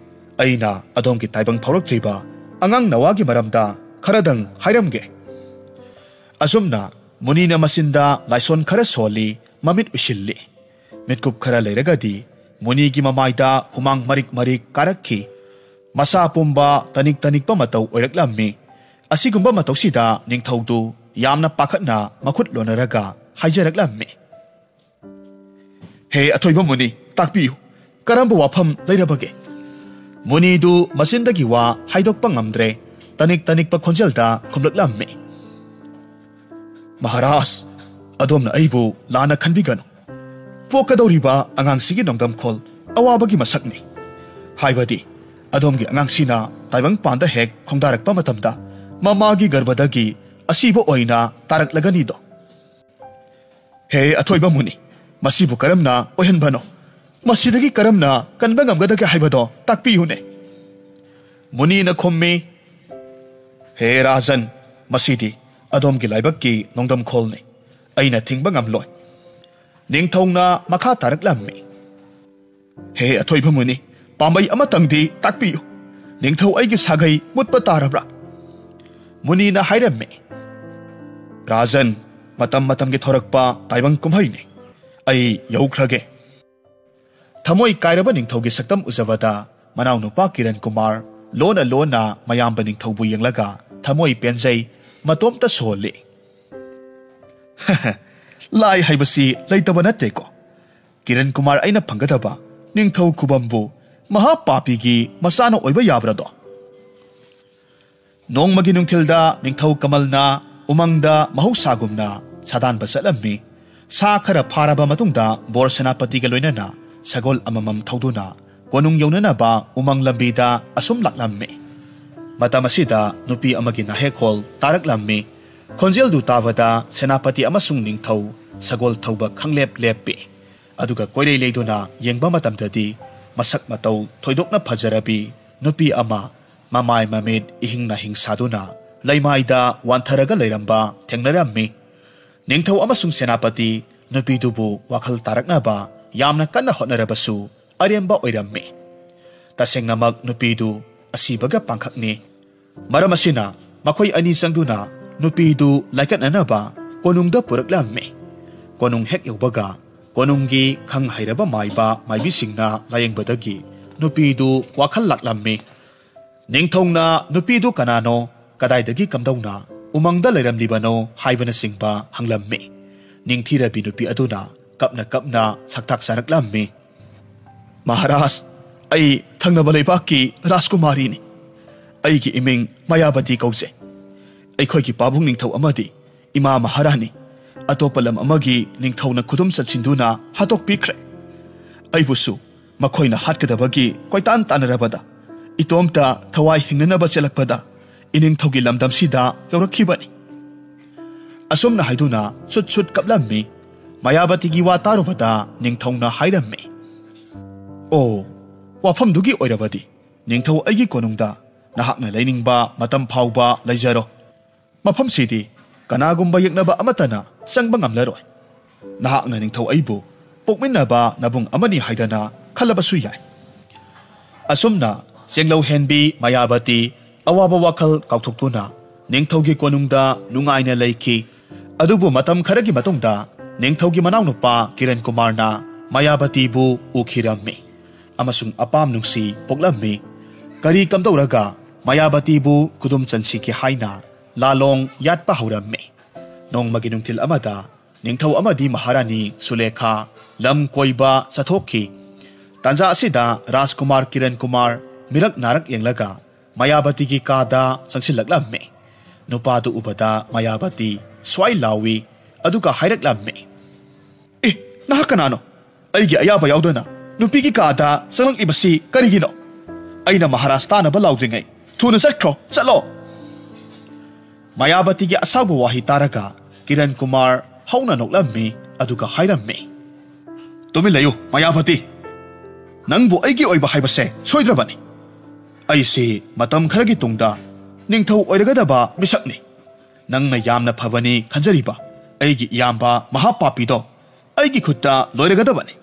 ꯑꯩꯅ ꯑꯗꯣꯝꯒꯤ ꯇꯥꯏꯕꯪ ꯐꯥꯎꯔꯛꯇ꯭ꯔꯤꯕ ꯑꯉꯥꯡ ꯅꯋꯥꯒꯤ ꯃꯔꯝꯗ ꯈꯔꯗꯪ ꯍꯥꯏꯔꯝꯒꯦ꯫" ꯑꯁꯨꯝꯅ ꯃꯨꯅꯤꯅ ꯃꯆꯤꯟꯗ ꯂꯥꯏꯁꯣꯟ ꯈꯔ ꯁꯣꯜꯂꯤ, ꯃꯃꯤꯠ ꯎꯏꯁꯤꯜꯂꯤ꯫ ꯃꯤꯠꯀꯨꯞ ꯈꯔ ꯂꯩꯔꯒꯗꯤ ꯃꯨꯅꯤꯒꯤ ꯃꯃꯥꯏꯗ ꯍꯨꯃꯥꯡ ꯃꯔꯤꯛ ꯃꯔꯤꯛ ꯀꯥꯔꯛꯈꯤ꯫ ꯃꯁꯥ ꯄꯨꯝꯕ ꯇꯅꯤꯛ ꯇꯅꯤꯛꯄ ꯃꯇꯧ ꯑꯣꯏꯔꯛꯂꯝꯃꯤ꯫ ꯑꯁꯤꯒꯨꯝꯕ ꯃꯇꯧꯁꯤꯗ ꯅꯤꯡꯊꯧꯗꯨ ꯌꯥꯝꯅ ꯄꯥꯈꯠꯅ ꯃꯈꯨꯠ ꯂꯣꯟꯅꯔꯒ ꯍꯥꯏꯖꯔꯛꯂꯝꯃꯤ, "ꯍꯦ ꯑꯊꯣꯏꯕ ꯃꯨꯅꯤ, ꯇꯥꯛꯄꯤꯌꯨ, ꯀꯔꯝꯕ ꯋꯥꯐꯝ ꯂꯩꯔꯕꯒꯦ?" ꯃꯨꯅꯤꯗꯨ ꯃꯆꯤꯟꯗꯒꯤ ꯋꯥ ꯍꯥꯏꯗꯣꯛꯄ ꯉꯝꯗ꯭ꯔꯦ, ꯇꯅꯤꯛ ꯇꯅꯤꯛꯄ ꯈꯣꯟꯖꯦꯜꯗ ꯈꯨꯝꯂꯛꯂꯝꯃꯤ, "ꯃꯍꯥꯔꯥꯖ, ꯑꯗꯣꯝꯅ ꯑꯩꯕꯨ ꯂꯥꯟꯅ ꯈꯟꯕꯤꯒꯅꯨ꯫ ꯄꯣꯛꯀꯗꯧꯔꯤꯕ ꯑꯉꯥꯡꯁꯤꯒꯤ ꯅꯣꯡꯗꯝꯈꯣꯜ ꯑꯋꯥꯕꯒꯤ ꯃꯁꯛꯅꯤ꯫ ꯍꯥꯏꯕꯗꯤ, ꯑꯗꯣꯝꯒꯤ ꯑꯉꯥꯡꯁꯤꯅ ꯇꯥꯏꯕꯪꯄꯥꯟꯗ ꯍꯦꯛ ꯈꯣꯡꯗꯥꯔꯛꯄ ꯃꯇꯝꯗ ꯃꯃꯥꯒꯤ ꯒꯔꯚꯗꯒꯤ ꯑꯁꯤꯕ ꯑꯣꯏꯅ ꯇꯥꯔꯛꯂꯒꯅꯤꯗꯣ꯫" "ꯍꯦ ꯑꯊꯣꯏꯕ ꯃꯨꯅꯤ, ꯃꯁꯤꯕꯨ ꯀꯔꯝꯅ ꯑꯣꯏꯍꯟꯕꯅꯣ? ꯃꯁꯤꯗꯒꯤ ꯀꯔꯝꯅ ꯀꯟꯕ ꯉꯝꯒꯗꯒꯦ ꯍꯥꯏꯕꯗꯣ ꯇꯥꯛꯄꯤꯌꯨꯅꯦ꯫ ꯃꯨꯅꯤꯅ ꯈꯨꯝꯃꯤ, "ꯍꯦ ꯔꯥꯖꯟ, ꯃꯁꯤꯗꯤ ꯑꯗꯣꯝꯒꯤ ꯂꯥꯏꯕꯛꯀꯤ ꯅꯣꯡꯗꯝꯈꯣꯜꯅꯤ꯫ ꯑꯩꯅ ꯊꯤꯡꯕ ꯉꯝꯂꯣꯏ꯫" ꯅꯤꯡꯊꯧꯅ ꯃꯈꯥ ꯇꯥꯔꯛꯂꯝꯃꯤ, "ꯍꯦ ꯑꯊꯣꯏꯕ ꯃꯨꯅꯤ, ꯄꯥꯝꯕꯩ ꯑꯃꯇꯪꯗꯤ ꯇꯥꯛꯄꯤꯌꯨ꯫ ꯅꯤꯡꯊꯧ ꯑꯩꯒꯤ ꯁꯥꯒꯩ ꯃꯨꯠꯄ ꯇꯥꯔꯕ꯭ꯔꯥ?" ꯃꯨꯅꯤꯅ ꯍꯥꯏꯔꯝꯃꯤ, "ꯔꯥꯖꯟ, ꯃꯇꯝ ꯃꯇꯝꯒꯤ ꯊꯣꯔꯛꯄ ꯇꯥꯏꯕꯪ ꯀꯨꯝꯍꯩꯅꯤ꯫ ꯑꯩ ꯌꯧꯈ꯭ꯔꯒꯦ꯫" ꯊꯃꯣꯏ ꯀꯥꯏꯔꯕ ꯅꯤꯡꯊꯧꯒꯤ ꯁꯛꯇꯝ ꯎꯖꯕꯗ ꯃꯅꯥꯎꯅꯨꯄꯥ ꯀꯤꯔꯟ ꯀꯨꯃꯥꯔ ꯂꯣꯟꯅ ꯂꯣꯟꯅ ꯃꯌꯥꯝꯕ ꯅꯤꯡꯊꯧꯕꯨ ꯌꯦꯡꯂꯒ ꯊꯃꯣꯏ ꯄꯦꯟꯖꯩ, ꯃꯇꯣꯝꯇ ꯁꯣꯜꯂꯤ꯫ "ꯂꯥꯏ ꯍꯥꯏꯕꯁꯤ ꯂꯩꯇꯕ ꯅꯠꯇꯦꯀꯣ꯫ ꯀꯤꯔꯟ ꯀꯨꯃꯥꯔ ꯑꯩꯅ ꯐꯪꯒꯗꯕ ꯅꯤꯡꯊꯧ ꯈꯨꯕꯝꯕꯨ ꯃꯍꯥ ꯄꯥꯄꯤꯒꯤ ꯃꯆꯥꯅ ꯑꯣꯏꯕ ꯌꯥꯕ꯭ꯔꯗꯣ?" ꯅꯣꯡꯃꯒꯤ ꯅꯨꯡꯊꯤꯜꯗ ꯅꯤꯡꯊꯧ ꯀꯃꯜꯅ ꯎꯃꯪꯗ ꯃꯍꯧꯁꯥꯒꯨꯝꯅ ꯁꯥꯗꯥꯟꯕ ꯆꯠꯂꯝꯃꯤ꯫ ꯁꯥ ꯈꯔ ꯐꯥꯔꯕ ꯃꯇꯨꯡꯗ ꯕꯣꯔ ꯁꯦꯅꯥꯄꯇꯤꯒ ꯂꯣꯏꯅꯅ ꯁꯒꯣꯜ ꯑꯃꯃꯝ ꯊꯧꯗꯨꯅ ꯀꯣꯅꯨꯡ ꯌꯧꯅꯅꯕ ꯎꯃꯪ ꯂꯝꯕꯤꯗ ꯑꯁꯨꯝ ꯂꯥꯛꯂꯝꯃꯤ꯫ ꯃꯇꯝ ꯑꯁꯤꯗ ꯅꯨꯄꯤ ꯑꯃꯒꯤ ꯅꯥꯍꯦꯛꯈꯣꯜ ꯇꯥꯔꯛꯂꯝꯃꯤ꯫ ꯈꯣꯟꯖꯦꯜꯗꯨ ꯇꯥꯕꯗ ꯁꯦꯅꯥꯄꯇꯤ ꯑꯃꯁꯨꯡ ꯅꯤꯡꯊꯧ ꯁꯒꯣꯜ ꯊꯧꯕ ꯈꯪꯂꯦꯞ ꯂꯦꯞꯄꯤ꯫ ꯑꯗꯨꯒ ꯀꯣꯏꯔꯩ ꯂꯩꯗꯨꯅ ꯌꯦꯡꯕ ꯃꯇꯝꯗꯗꯤ ꯃꯁꯛ ꯃꯇꯧ ꯊꯣꯏꯗꯣꯛꯅ ꯐꯖꯔꯕꯤ ꯅꯨꯄꯤ ꯑꯃ ꯃꯃꯥꯏ ꯃꯃꯤꯠ ꯏꯍꯤꯡ ꯅꯥꯍꯤꯡ ꯁꯥꯗꯨꯅ ꯂꯩꯃꯥꯏꯗ ꯋꯥꯟꯊꯔꯒ ꯂꯩꯔꯝꯕ ꯊꯦꯡꯅꯔꯝꯃꯤ꯫ ꯅꯤꯡꯊꯧ ꯑꯃꯁꯨꯡ ꯁꯦꯅꯥꯄꯇꯤ ꯅꯨꯄꯤꯗꯨꯕꯨ ꯋꯥꯈꯜ ꯇꯥꯔꯛꯅꯕ ꯌꯥꯝꯅ ꯀꯟꯅ ꯍꯣꯠꯅꯔꯕꯁꯨ ꯑꯔꯦꯝꯕ ꯑꯣꯏꯔꯝꯃꯤ꯫ ꯇꯁꯦꯡꯅꯃꯛ ꯅꯨꯄꯤꯗꯨ ꯑꯁꯤꯕꯒ ꯄꯥꯡꯈꯛꯅꯤ꯫ ꯃꯔꯝ ꯑꯁꯤꯅ ꯃꯈꯣꯏ ꯑꯅꯤ ꯆꯪꯗꯨꯅ ꯅꯨꯄꯤꯗꯨ ꯂꯥꯏꯀꯠꯅꯅꯕ ꯀꯣꯅꯨꯡꯗ ꯄꯨꯔꯛꯂꯝꯃꯤ꯫ ꯀꯣꯅꯨꯡ ꯍꯦꯛ ꯌꯧꯕꯒ ꯀꯣꯅꯨꯡꯒꯤ ꯈꯪ ꯍꯩꯔꯕ ꯃꯥꯏꯕ ꯃꯥꯏꯕꯤꯁꯤꯡꯅ ꯂꯥꯌꯦꯡꯕꯗꯒꯤ ꯅꯨꯄꯤꯗꯨ ꯋꯥꯈꯜ ꯂꯥꯛꯂꯝꯃꯤ꯫ ꯅꯤꯡꯊꯧꯅ ꯅꯨꯄꯤꯗꯨ ꯀꯅꯥꯅꯣ, ꯀꯗꯥꯏꯗꯒꯤ ꯀꯝꯗꯧꯅ ꯎꯃꯪꯗ ꯂꯩꯔꯝꯂꯤꯕꯅꯣ ꯍꯥꯏꯕꯅꯆꯤꯡꯕ ꯍꯪꯂꯝꯃꯤ꯫ ꯅꯤꯡꯊꯤꯔꯕꯤ ꯅꯨꯄꯤ ꯑꯗꯨꯅ ꯀꯞꯅ ꯀꯞꯅ ꯁꯛꯇꯥꯛ ꯆꯥꯔꯛꯂꯝꯃꯤ꯫ "ꯃꯍꯥꯔꯥꯖ, ꯑꯩ ꯊꯪꯅꯕ ꯂꯩꯕꯥꯛꯀꯤ ꯔꯥꯖꯀꯨꯃꯥꯔꯤꯅꯤ꯫ ꯑꯩꯒꯤ ꯏꯃꯤꯡ ꯃꯌꯥꯕꯇꯤ ꯀꯧꯖꯩ꯫ ꯑꯩꯈꯣꯏꯒꯤ ꯄꯥꯕꯨꯡ ꯅꯤꯡꯊꯧ ꯑꯃꯗꯤ ꯏꯃꯥ ꯃꯍꯥꯔꯥꯅꯤ ꯑꯇꯣꯞꯄ ꯂꯝ ꯑꯃꯒꯤ ꯅꯤꯡꯊꯧꯅ ꯈꯨꯗꯨꯝ ꯆꯟꯁꯤꯟꯗꯨꯅ ꯍꯥꯠꯇꯣꯛꯄꯤꯈ꯭ꯔꯦ꯫ ꯑꯩꯕꯨꯁꯨ ꯃꯈꯣꯏꯅ ꯍꯥꯠꯀꯗꯕꯒꯤ ꯀꯣꯏꯇꯥꯟ ꯇꯥꯟꯅꯔꯕꯗ ꯏꯇꯣꯝꯇ ꯊꯋꯥꯏ ꯍꯤꯡꯅꯅꯕ ꯆꯦꯜꯂꯛꯄꯗ ꯏꯅꯤꯡꯊꯧꯒꯤ ꯂꯝꯗꯝꯁꯤꯗ ꯌꯧꯔꯛꯈꯤꯕꯅꯤ꯫" ꯑꯁꯨꯝꯅ ꯍꯥꯏꯗꯨꯅ ꯁꯨꯠ ꯁꯨꯠ ꯀꯞꯂꯝꯃꯤ꯫ ꯃꯌꯥꯕꯇꯤꯒꯤ ꯋꯥ ꯇꯥꯔꯨꯕꯗ ꯅꯤꯡꯊꯧꯅ ꯍꯥꯏꯔꯝꯃꯤ, ꯑꯣ, ꯋꯥꯐꯝꯗꯨꯒꯤ ꯑꯣꯏꯔꯕꯗꯤ ꯅꯤꯡꯊꯧ ꯑꯩꯒꯤ ꯀꯣꯅꯨꯡꯗ ꯅꯍꯥꯛꯅ ꯂꯩꯅꯤꯡꯕ ꯃꯇꯝ ꯐꯥꯎꯕ ꯂꯩꯖꯔꯣ꯫ ꯃꯐꯝꯁꯤꯗꯤ ꯀꯅꯥꯒꯨꯝꯕ ꯌꯦꯛꯅꯕ ꯑꯃꯠꯇꯅ ꯆꯪꯕ ꯉꯝꯂꯔꯣꯏ꯫ ꯅꯍꯥꯛꯅ ꯅꯤꯡꯊꯧ ꯑꯩꯕꯨ ꯄꯣꯛꯃꯤꯟꯅꯕ ꯅꯕꯨꯡ ꯑꯃꯅꯤ ꯍꯥꯏꯗꯅ ꯈꯜꯂꯕꯁꯨ ꯌꯥꯏ꯫ ꯑꯁꯨꯝꯅ ꯆꯦꯡꯂꯧ ꯍꯦꯟꯕꯤ ꯃꯌꯥꯕꯇꯤ ꯑꯋꯥꯕ ꯋꯥꯈꯜ ꯀꯥꯎꯊꯣꯛꯇꯨꯅ ꯅꯤꯡꯊꯧꯒꯤ ꯀꯣꯅꯨꯡꯗ ꯅꯨꯡꯉꯥꯏꯅ ꯂꯩꯈꯤ꯫ ꯑꯗꯨꯕꯨ ꯃꯇꯝ ꯈꯔꯒꯤ ꯃꯇꯨꯡꯗ ꯅꯤꯡꯊꯧꯒꯤ ꯃꯅꯥꯎꯅꯨꯄꯥ ꯀꯤꯔꯟ ꯀꯨꯃꯥꯔꯅ ꯃꯌꯥꯕꯇꯤꯕꯨ ꯎꯈꯤꯔꯝꯃꯤ ꯑꯃꯁꯨꯡ ꯑꯄꯥꯝ ꯅꯨꯡꯁꯤ ꯄꯣꯛꯂꯝꯃꯤ꯫ ꯀꯔꯤ ꯀꯝꯗꯧꯔꯒ ꯃꯌꯥꯕꯇꯤꯕꯨ ꯈꯨꯗꯨꯝ ꯆꯟꯁꯤꯒꯦ ꯍꯥꯏꯅ ꯂꯥꯂꯣꯡ ꯌꯥꯠꯄ ꯍꯧꯔꯝꯃꯤ꯫ ꯅꯣꯡꯃꯒꯤ ꯅꯨꯡꯊꯤꯜ ꯑꯃꯗ ꯅꯤꯡꯊꯧ ꯑꯃꯗꯤ ꯃꯍꯥꯔꯥꯅꯤ ꯁꯨꯂꯦꯈꯥ ꯂꯝ ꯀꯣꯏꯕ ꯆꯠꯊꯣꯛꯈꯤ꯫ ꯇꯥꯟꯖꯥ ꯑꯁꯤꯗ ꯔꯥꯖꯀꯨꯃꯥꯔ ꯀꯤꯔꯟ ꯀꯨꯃꯥꯔ ꯃꯤꯔꯛ ꯅꯥꯔꯛ ꯌꯦꯡꯂꯒ ꯃꯌꯥꯕꯇꯤꯒꯤ ꯀꯥꯗ ꯆꯪꯁꯤꯜꯂꯛꯂꯝꯃꯤ꯫ ꯅꯨꯄꯥꯗꯨ ꯎꯕꯗ ꯃꯌꯥꯕꯇꯤ ꯁ꯭ꯋꯥꯏ ꯂꯥꯎꯏ, ꯑꯗꯨꯒ ꯍꯥꯏꯔꯛꯂꯝꯃꯤ, "ꯑꯦ, ꯅꯍꯥꯛ ꯀꯅꯥꯅꯣ? ꯑꯩꯒꯤ ꯑꯌꯥꯕ ꯌꯥꯎꯗꯅ ꯅꯨꯄꯤꯒꯤ ꯀꯥꯗ ꯆꯪꯂꯛꯂꯤꯕꯁꯤ ꯀꯔꯤꯒꯤꯅꯣ? ꯑꯩꯅ ꯃꯍꯥꯔꯥꯖ ꯇꯥꯅꯕ ꯂꯥꯎꯗ꯭ꯔꯤꯉꯩ ꯊꯨꯅ ꯆꯠꯈ꯭ꯔꯣ, ꯆꯠꯂꯣ!" ꯃꯌꯥꯕꯇꯤꯒꯤ ꯑꯁꯥꯎꯕ ꯋꯥꯍꯩ ꯇꯥꯔꯒ ꯀꯤꯔꯟ ꯀꯨꯃꯥꯔ ꯍꯧꯅ ꯅꯣꯛꯂꯝꯃꯤ, ꯑꯗꯨꯒ ꯍꯥꯏꯔꯝꯃꯤ, "ꯇꯨꯃꯤꯟ ꯂꯩꯌꯨ, ꯃꯌꯥꯕꯇꯤ꯫ ꯅꯪꯕꯨ ꯑꯩꯒꯤ ꯑꯣꯏꯕ ꯍꯥꯏꯕꯁꯦ ꯁꯣꯏꯗ꯭ꯔꯕꯅꯤ꯫ ꯑꯩꯁꯤ ꯃꯇꯝ ꯈꯔꯒꯤ ꯇꯨꯡꯗ ꯅꯤꯡꯊꯧ ꯑꯣꯏꯔꯒꯗꯕ ꯃꯤꯁꯛꯅꯤ꯫ ꯅꯪꯅ ꯌꯥꯝꯅ ꯐꯕꯅꯤ ꯈꯟꯖꯔꯤꯕ ꯑꯩꯒꯤ ꯏꯌꯥꯝꯕ ꯃꯍꯥꯄꯥꯄꯤꯗꯣ ꯑꯩꯒꯤ ꯈꯨꯠꯇ ꯂꯣꯏꯔꯒꯗꯕꯅꯤ꯫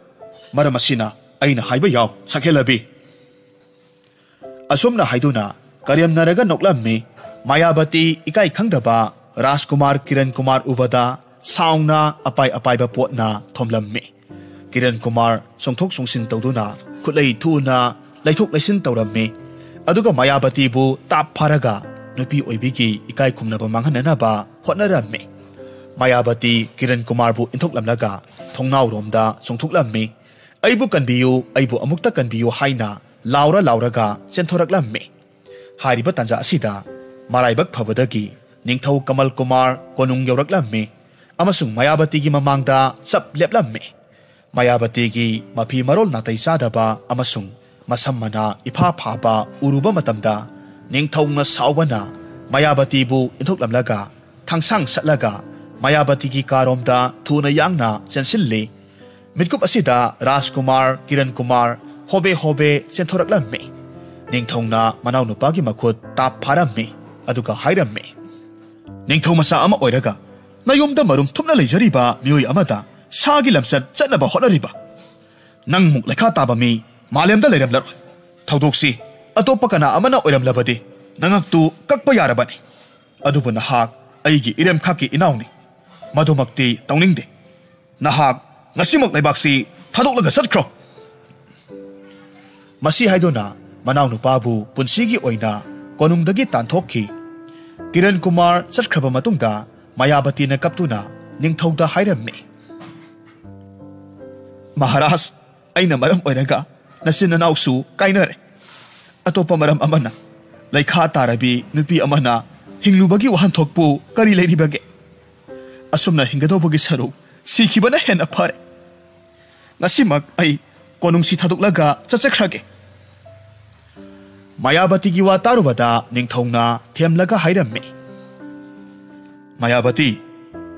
ꯃꯔꯝ ꯑꯁꯤꯅ ꯑꯩꯅ ꯍꯥꯏꯕ ꯌꯥꯎ, ꯁꯛꯍꯦꯜꯂꯕꯤ!" ꯑꯁꯨꯝꯅ ꯍꯥꯏꯗꯨꯅ ꯀꯔꯦꯝꯅꯔꯒ ꯅꯣꯛꯂꯝꯃꯤ꯫ ꯃꯌꯥꯕꯇꯤ ꯏꯀꯥꯏ ꯈꯪꯗꯕ ꯔꯥꯖꯀꯨꯃꯥꯔ ꯀꯤꯔꯟ ꯀꯨꯃꯥꯔ ꯎꯕꯗ ꯁꯥꯎꯅ ꯑꯄꯥꯏ ꯑꯄꯥꯏꯕ ꯄꯣꯠꯅ ꯊꯣꯝꯂꯝꯃꯤ꯫ ꯀꯤꯔꯟ ꯀꯨꯃꯥꯔ ꯆꯣꯡꯊꯣꯛ ꯆꯣꯡꯁꯤꯟ ꯇꯧꯗꯨꯅ ꯈꯨꯠꯂꯩ ꯊꯨꯅ ꯂꯩꯊꯣꯛ ꯂꯩꯁꯤꯟ ꯇꯧꯔꯝꯃꯤ꯫ ꯑꯗꯨꯒ ꯃꯌꯥꯕꯇꯤꯕꯨ ꯇꯥꯞ ꯐꯥꯔꯒ ꯅꯨꯄꯤ ꯑꯣꯏꯕꯤꯒꯤ ꯏꯀꯥꯏ ꯈꯨꯝꯅꯕ ꯃꯥꯡꯍꯟꯅꯅꯕ ꯍꯣꯠꯅꯔꯝꯃꯤ꯫ ꯃꯌꯥꯕꯇꯤ ꯀꯤꯔꯟ ꯀꯨꯃꯥꯔꯕꯨ ꯏꯟꯊꯣꯛꯂꯝꯂꯒ ꯊꯣꯡꯅꯥꯎꯔꯣꯝꯗ ꯆꯣꯡꯊꯣꯛꯂꯝꯃꯤ꯫ "ꯑꯩꯕꯨ ꯀꯟꯕꯤꯌꯨ, ꯑꯩꯕꯨ ꯑꯃꯨꯛꯇ ꯀꯟꯕꯤꯌꯨ" ꯍꯥꯏꯅ ꯂꯥꯎꯔ ꯂꯥꯎꯔꯒ ꯆꯦꯟꯊꯣꯔꯛꯂꯝꯃꯤ꯫ ꯍꯥꯏꯔꯤꯕ ꯇꯥꯟꯖꯥ ꯑꯁꯤꯗ ꯃꯔꯥꯏꯕꯛ ꯐꯕꯗꯒꯤ ꯅꯤꯡꯊꯧ ꯀꯃꯜ ꯀꯨꯃꯥꯔ ꯀꯣꯅꯨꯡ ꯌꯧꯔꯛꯂꯝꯃꯤ ꯑꯃꯁꯨꯡ ꯃꯌꯥꯕꯇꯤꯒꯤ ꯃꯃꯥꯡꯗ ꯆꯞ ꯂꯦꯞꯂꯝꯃꯤ꯫ ꯃꯌꯥꯕꯇꯤꯒꯤ ꯃꯐꯤ ꯃꯔꯣꯜ ꯅꯥꯇꯩ ꯆꯥꯗꯕ ꯑꯃꯁꯨꯡ ꯃꯁꯝ ꯃꯅꯥ ꯏꯐꯥ ꯐꯥꯕ ꯎꯔꯨꯕ ꯃꯇꯝꯗ ꯅꯤꯡꯊꯧꯅ ꯁꯥꯎꯕꯅ ꯃꯌꯥꯕꯇꯤꯕꯨ ꯏꯟꯊꯣꯛꯂꯝꯂꯒ ꯊꯥꯡꯁꯥꯡ ꯁꯠꯂꯒ ꯃꯌꯥꯕꯇꯤꯒꯤ ꯀꯥꯔꯣꯝꯗ ꯊꯨꯅ ꯌꯥꯡꯅ ꯆꯦꯟꯁꯤꯜꯂꯤ꯫ ꯃꯤꯠꯀꯨꯞ ꯑꯁꯤꯗ ꯔꯥꯖꯀꯨꯃꯥꯔ ꯀꯤꯔꯟ ꯀꯨꯃꯥꯔ ꯍꯣꯕꯦ ꯍꯣꯕꯦ ꯆꯦꯟꯊꯣꯔꯛꯂꯝꯃꯤ꯫ ꯅꯤꯡꯊꯧꯅ ꯃꯅꯥꯎꯅꯨꯄꯥꯒꯤ ꯃꯈꯨꯠ ꯇꯥꯞ ꯐꯥꯔꯝꯃꯤ, ꯑꯗꯨꯒ ꯍꯥꯏꯔꯝꯃꯤ, "ꯅꯤꯡꯊꯧ ꯃꯆꯥ ꯑꯃ ꯑꯣꯏꯔꯒ ꯅꯌꯨꯝꯗ ꯃꯔꯨꯝ ꯊꯨꯞꯅ ꯂꯩꯖꯔꯤꯕ ꯃꯤꯑꯣꯏ ꯑꯃꯗ ꯁꯥꯒꯤ ꯂꯝꯆꯠ ꯆꯠꯅꯕ ꯍꯣꯠꯅꯔꯤꯕ ꯅꯪꯃꯨꯛ ꯂꯩꯈꯥ ꯇꯥꯕ ꯃꯤ ꯃꯥꯂꯦꯝꯗ ꯂꯩꯔꯝꯂꯔꯣꯏ꯫ ꯊꯧꯗꯣꯛꯁꯤ ꯑꯇꯣꯞꯄ ꯀꯅꯥ ꯑꯃꯅ ꯑꯣꯏꯔꯝꯂꯕꯗꯤ ꯅꯉꯛꯇꯨ ꯀꯛꯄ ꯌꯥꯔꯕꯅꯤ꯫ ꯑꯗꯨꯕꯨ ꯅꯍꯥꯛ ꯑꯩꯒꯤ ꯏꯔꯦꯝꯈꯥꯛꯀꯤ ꯏꯅꯥꯎꯅꯤ꯫ ꯃꯗꯨꯃꯛꯇꯤ ꯇꯧꯅꯤꯡꯗꯦ꯫ ꯅꯍꯥꯛ ꯉꯁꯤꯃꯛ ꯂꯩꯕꯥꯛꯁꯤ ꯊꯥꯗꯣꯛꯂꯒ ꯆꯠꯈ꯭ꯔꯣ!" ꯃꯁꯤ ꯍꯥꯏꯗꯨꯅ ꯃꯅꯥꯎꯅꯨꯄꯥꯕꯨ ꯄꯨꯟꯁꯤꯒꯤ ꯑꯣꯏꯅ ꯀꯣꯅꯨꯡꯗꯒꯤ ꯇꯥꯟꯊꯣꯛꯈꯤ꯫ ꯀꯤꯔꯟ ꯀꯨꯃꯥꯔ ꯆꯠꯈ꯭ꯔꯕ ꯃꯇꯨꯡꯗ ꯃꯌꯥꯕꯇꯤꯅ ꯀꯞꯇꯨꯅ ꯅꯤꯡꯊꯧꯗ ꯍꯥꯏꯔꯝꯃꯤ, "ꯃꯍꯥꯔꯥꯖ, ꯑꯩꯅ ꯃꯔꯝ ꯑꯣꯏꯔꯒ ꯅꯆꯤꯟ ꯅꯅꯥꯎꯁꯨ ꯀꯥꯏꯅꯔꯦ꯫ ꯑꯇꯣꯞꯄ ꯃꯔꯝ ꯑꯃꯅ ꯂꯩꯈꯥ ꯇꯥꯔꯕꯤ ꯅꯨꯄꯤ ꯑꯃꯅ ꯍꯤꯡꯂꯨꯕꯒꯤ ꯋꯥꯍꯟꯊꯣꯛꯄꯨ ꯀꯔꯤ ꯂꯩꯔꯤꯕꯒꯦ? ꯑꯁꯨꯝꯅ ꯍꯤꯡꯒꯗꯧꯕꯒꯤ ꯁꯔꯨꯛ ꯁꯤꯈꯤꯕꯅ ꯍꯦꯟꯅ ꯐꯔꯦ꯫ ꯉꯁꯤꯃꯛ ꯑꯩ ꯀꯣꯅꯨꯡꯁꯤ ꯊꯥꯗꯣꯛꯂꯒ ꯆꯠꯆꯈ꯭ꯔꯒꯦ꯫" ꯃꯌꯥꯕꯇꯤꯒꯤ ꯋꯥ ꯇꯥꯔꯨꯕꯗ ꯅꯤꯡꯊꯧꯅ ꯊꯦꯝꯂꯒ ꯍꯥꯏꯔꯝꯃꯤ, "ꯃꯌꯥꯕꯇꯤ,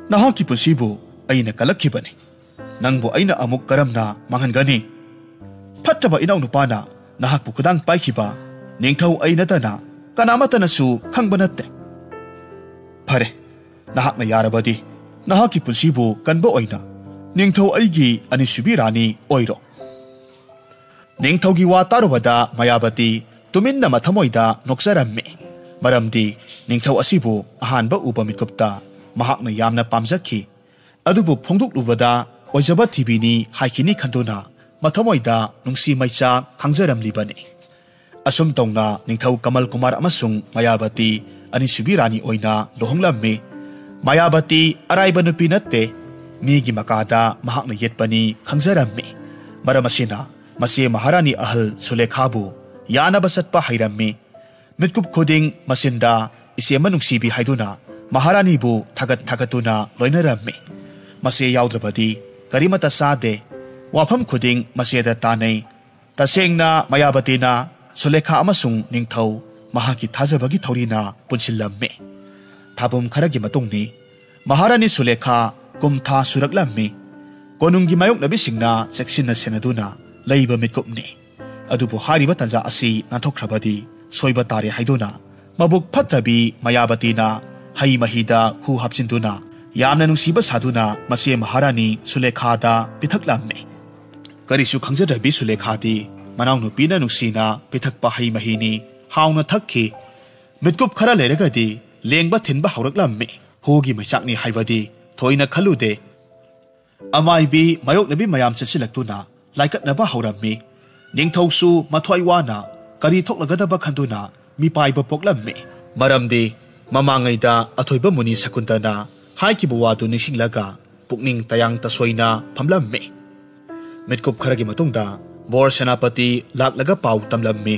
ꯅꯍꯥꯛꯀꯤ ꯄꯨꯟꯁꯤꯕꯨ ꯑꯩꯅ ꯀꯜꯂꯛꯈꯤꯕꯅꯤ꯫ ꯅꯪꯕꯨ ꯑꯩꯅ ꯑꯃꯨꯛ ꯀꯔꯝꯅ ꯃꯥꯡꯍꯟꯒꯅꯤ? ꯐꯠꯇꯕ ꯏꯅꯥꯎꯅꯨꯄꯥꯅ ꯅꯍꯥꯛꯄꯨ ꯈꯨꯗꯥꯡ ꯄꯥꯏꯈꯤꯕ ꯅꯤꯡꯊꯧ ꯑꯩ ꯅꯠꯇꯅ ꯀꯅꯥꯃꯠꯇꯅꯁꯨ ꯈꯪꯕ ꯅꯠꯇꯦ꯫ ꯐꯔꯦ, ꯅꯍꯥꯛꯅ ꯌꯥꯔꯕꯗꯤ ꯅꯍꯥꯛꯀꯤ ꯄꯨꯟꯁꯤꯕꯨ ꯀꯟꯕ ꯑꯣꯏꯅ ꯅꯤꯡꯊꯧ ꯑꯩꯒꯤ ꯑꯅꯤꯁꯨꯕꯤ ꯔꯥꯅꯤ ꯑꯣꯏꯔꯣ꯫" ꯅꯤꯡꯊꯧꯒꯤ ꯋꯥ ꯇꯥꯔꯨꯕꯗ ꯃꯌꯥꯕꯇꯤ ꯇꯨꯃꯤꯟꯅ ꯃꯊꯃꯣꯏꯗ ꯅꯣꯛꯆꯔꯝꯃꯤ꯫ ꯃꯔꯝꯗꯤ ꯅꯤꯡꯊꯧ ꯑꯁꯤꯕꯨ ꯑꯍꯥꯟꯕ ꯎꯕ ꯃꯤꯀꯨꯞꯇ ꯃꯍꯥꯛꯅ ꯌꯥꯝꯅ ꯄꯥꯝꯖꯈꯤ꯫ ꯑꯗꯨꯕꯨ ꯐꯣꯡꯗꯣꯛꯂꯨꯕꯗ ꯑꯣꯏꯖꯕ ꯊꯤꯕꯤꯅꯤ ꯍꯥꯏꯈꯤꯅꯤ ꯈꯟꯗꯨꯅ ꯃꯊꯃꯣꯏꯗ ꯅꯨꯡꯁꯤ ꯃꯩꯆꯥꯛ ꯈꯥꯡꯖꯔꯝꯂꯤꯕꯅꯤ꯫ ꯑꯁꯨꯝ ꯇꯧꯅ ꯅꯤꯡꯊꯧ ꯀꯃꯜ ꯀꯨꯃꯥꯔ ꯑꯃꯁꯨꯡ ꯃꯌꯥꯕꯇꯤ ꯑꯅꯤꯁꯨꯕꯤ ꯔꯥꯅꯤ ꯑꯣꯏꯅ ꯂꯨꯍꯣꯡꯂꯝꯃꯤ꯫ ꯃꯌꯥꯕꯇꯤ ꯑꯔꯥꯏꯕ ꯅꯨꯄꯤ ꯅꯠꯇꯦ꯫ ꯃꯤꯒꯤ ꯃꯀꯥꯗ ꯃꯍꯥꯛꯅ ꯌꯦꯠꯄꯅꯤ ꯈꯪꯖꯔꯝꯃꯤ꯫ ꯃꯔꯝ ꯑꯁꯤꯅ ꯃꯆꯦ ꯃꯍꯥꯔꯥꯅꯤ ꯑꯍꯜ ꯁꯨꯂꯦꯈꯥꯕꯨ ꯌꯥꯅꯕ ꯆꯠꯄ ꯍꯩꯔꯝꯃꯤ꯫ ꯃꯤꯠꯀꯨꯞ ꯈꯨꯗꯤꯡ ꯃꯆꯤꯟꯗ "ꯏꯆꯦꯃ ꯅꯨꯡꯁꯤꯕꯤ" ꯍꯥꯏꯗꯨꯅ ꯃꯍꯥꯔꯥꯅꯤꯕꯨ ꯊꯥꯒꯠ ꯊꯥꯒꯠꯇꯨꯅ ꯂꯣꯏꯅꯔꯝꯃꯤ꯫ ꯃꯆꯦ ꯌꯥꯎꯗ꯭ꯔꯕꯗꯤ ꯀꯔꯤꯃꯠꯇ ꯆꯥꯗꯦ꯫ ꯋꯥꯐꯝ ꯈꯨꯗꯤꯡ ꯃꯆꯦꯗ ꯇꯥꯟꯅꯩ꯫ ꯇꯁꯦꯡꯅ ꯃꯌꯥꯕꯇꯤꯅ ꯁꯨꯂꯦꯈꯥ ꯑꯃꯁꯨꯡ ꯅꯤꯡꯊꯧ ꯃꯍꯥꯛꯀꯤ ꯊꯥꯖꯕꯒꯤ ꯊꯧꯔꯤꯅ ꯄꯨꯟꯁꯤꯜꯂꯝꯃꯤ꯫ ꯊꯥꯕꯨꯝ ꯈꯔꯒꯤ ꯃꯇꯨꯡꯅꯤ꯫ ꯃꯍꯥꯔꯥꯅꯤ ꯁꯨꯂꯦꯈꯥ ꯀꯨꯝꯊꯥ ꯁꯨꯔꯛꯂꯝꯃꯤ꯫ ꯀꯣꯅꯨꯡꯒꯤ ꯃꯥꯌꯣꯛꯅꯕꯤꯁꯤꯡꯅ ꯆꯦꯛꯁꯤꯟꯅ ꯁꯦꯟꯅꯗꯨꯅ ꯂꯩꯕ ꯃꯤꯀꯨꯞꯅꯤ꯫ ꯑꯗꯨꯕꯨ ꯍꯥꯏꯔꯤꯕ ꯇꯥꯟꯖꯥ ꯑꯁꯤ ꯅꯥꯟꯊꯣꯛꯈ꯭ꯔꯕꯗꯤ ꯁꯣꯏꯕ ꯇꯥꯔꯦ ꯍꯥꯏꯗꯨꯅ ꯃꯕꯨꯛ ꯐꯠꯇ꯭ꯔꯕꯤ ꯃꯌꯥꯕꯇꯤꯅ ꯍꯩ ꯃꯍꯤꯗ ꯍꯨ ꯍꯥꯞꯆꯤꯟꯗꯨꯅ ꯌꯥꯝꯅ ꯅꯨꯡꯁꯤꯕ ꯁꯥꯗꯨꯅ ꯃꯆꯦ ꯃꯍꯥꯔꯥꯅꯤ ꯁꯨꯂꯦꯈꯥꯗ ꯄꯤꯊꯛꯂꯝꯃꯤ꯫ ꯀꯔꯤꯁꯨ ꯈꯪꯖꯗ꯭ꯔꯕꯤ ꯁꯨꯂꯦꯈꯥꯗꯤ ꯃꯅꯥꯎꯅꯨꯄꯤꯅ ꯅꯨꯡꯁꯤꯅ ꯄꯤꯊꯛꯄ ꯍꯩ ꯃꯍꯤꯅꯤ ꯍꯥꯎꯅ ꯊꯛꯈꯤ꯫ ꯃꯤꯠꯀꯨꯞ ꯈꯔ ꯂꯩꯔꯒꯗꯤ ꯂꯦꯡꯕ ꯊꯤꯟꯕ ꯍꯧꯔꯛꯂꯝꯃꯤ꯫ ꯍꯨꯒꯤ ꯃꯩꯆꯥꯛꯅꯤ ꯍꯥꯏꯕꯗꯤ ꯊꯣꯏꯅ ꯈꯜꯂꯨꯗꯦ꯫ ꯑꯃꯥꯏꯕꯤ ꯃꯥꯌꯣꯛꯅꯕꯤ ꯃꯌꯥꯝ ꯆꯦꯟꯁꯤꯜꯂꯛꯇꯨꯅ ꯂꯥꯏꯀꯠꯅꯕ ꯍꯧꯔꯝꯃꯤ꯫ ꯅꯤꯡꯊꯧꯁꯨ ꯃꯊ꯭ꯋꯥꯏ ꯋꯥꯅ ꯀꯔꯤ ꯊꯣꯛꯂꯒꯗꯕ ꯈꯟꯗꯨꯅ ꯃꯤꯄꯥꯏꯕ ꯄꯣꯛꯂꯝꯃꯤ꯫ ꯃꯔꯝꯗꯤ ꯃꯃꯥꯡꯉꯩꯗ ꯑꯊꯣꯏꯕ ꯃꯨꯅꯤ ꯁꯀꯨꯟꯗꯅ ꯍꯥꯏꯈꯤꯕ ꯋꯥꯗꯨ ꯅꯤꯡꯁꯤꯡꯂꯒ ꯄꯨꯛꯅꯤꯡ ꯇꯌꯥꯡ ꯇꯁꯣꯏꯅ ꯐꯝꯂꯝꯃꯤ꯫ ꯃꯤꯠꯀꯨꯞ ꯈꯔꯒꯤ ꯃꯇꯨꯡꯗ ꯕꯣꯔ ꯁꯦꯅꯥꯄꯇꯤ ꯂꯥꯛꯂꯒ ꯄꯥꯎ ꯇꯝꯂꯝꯃꯤ꯫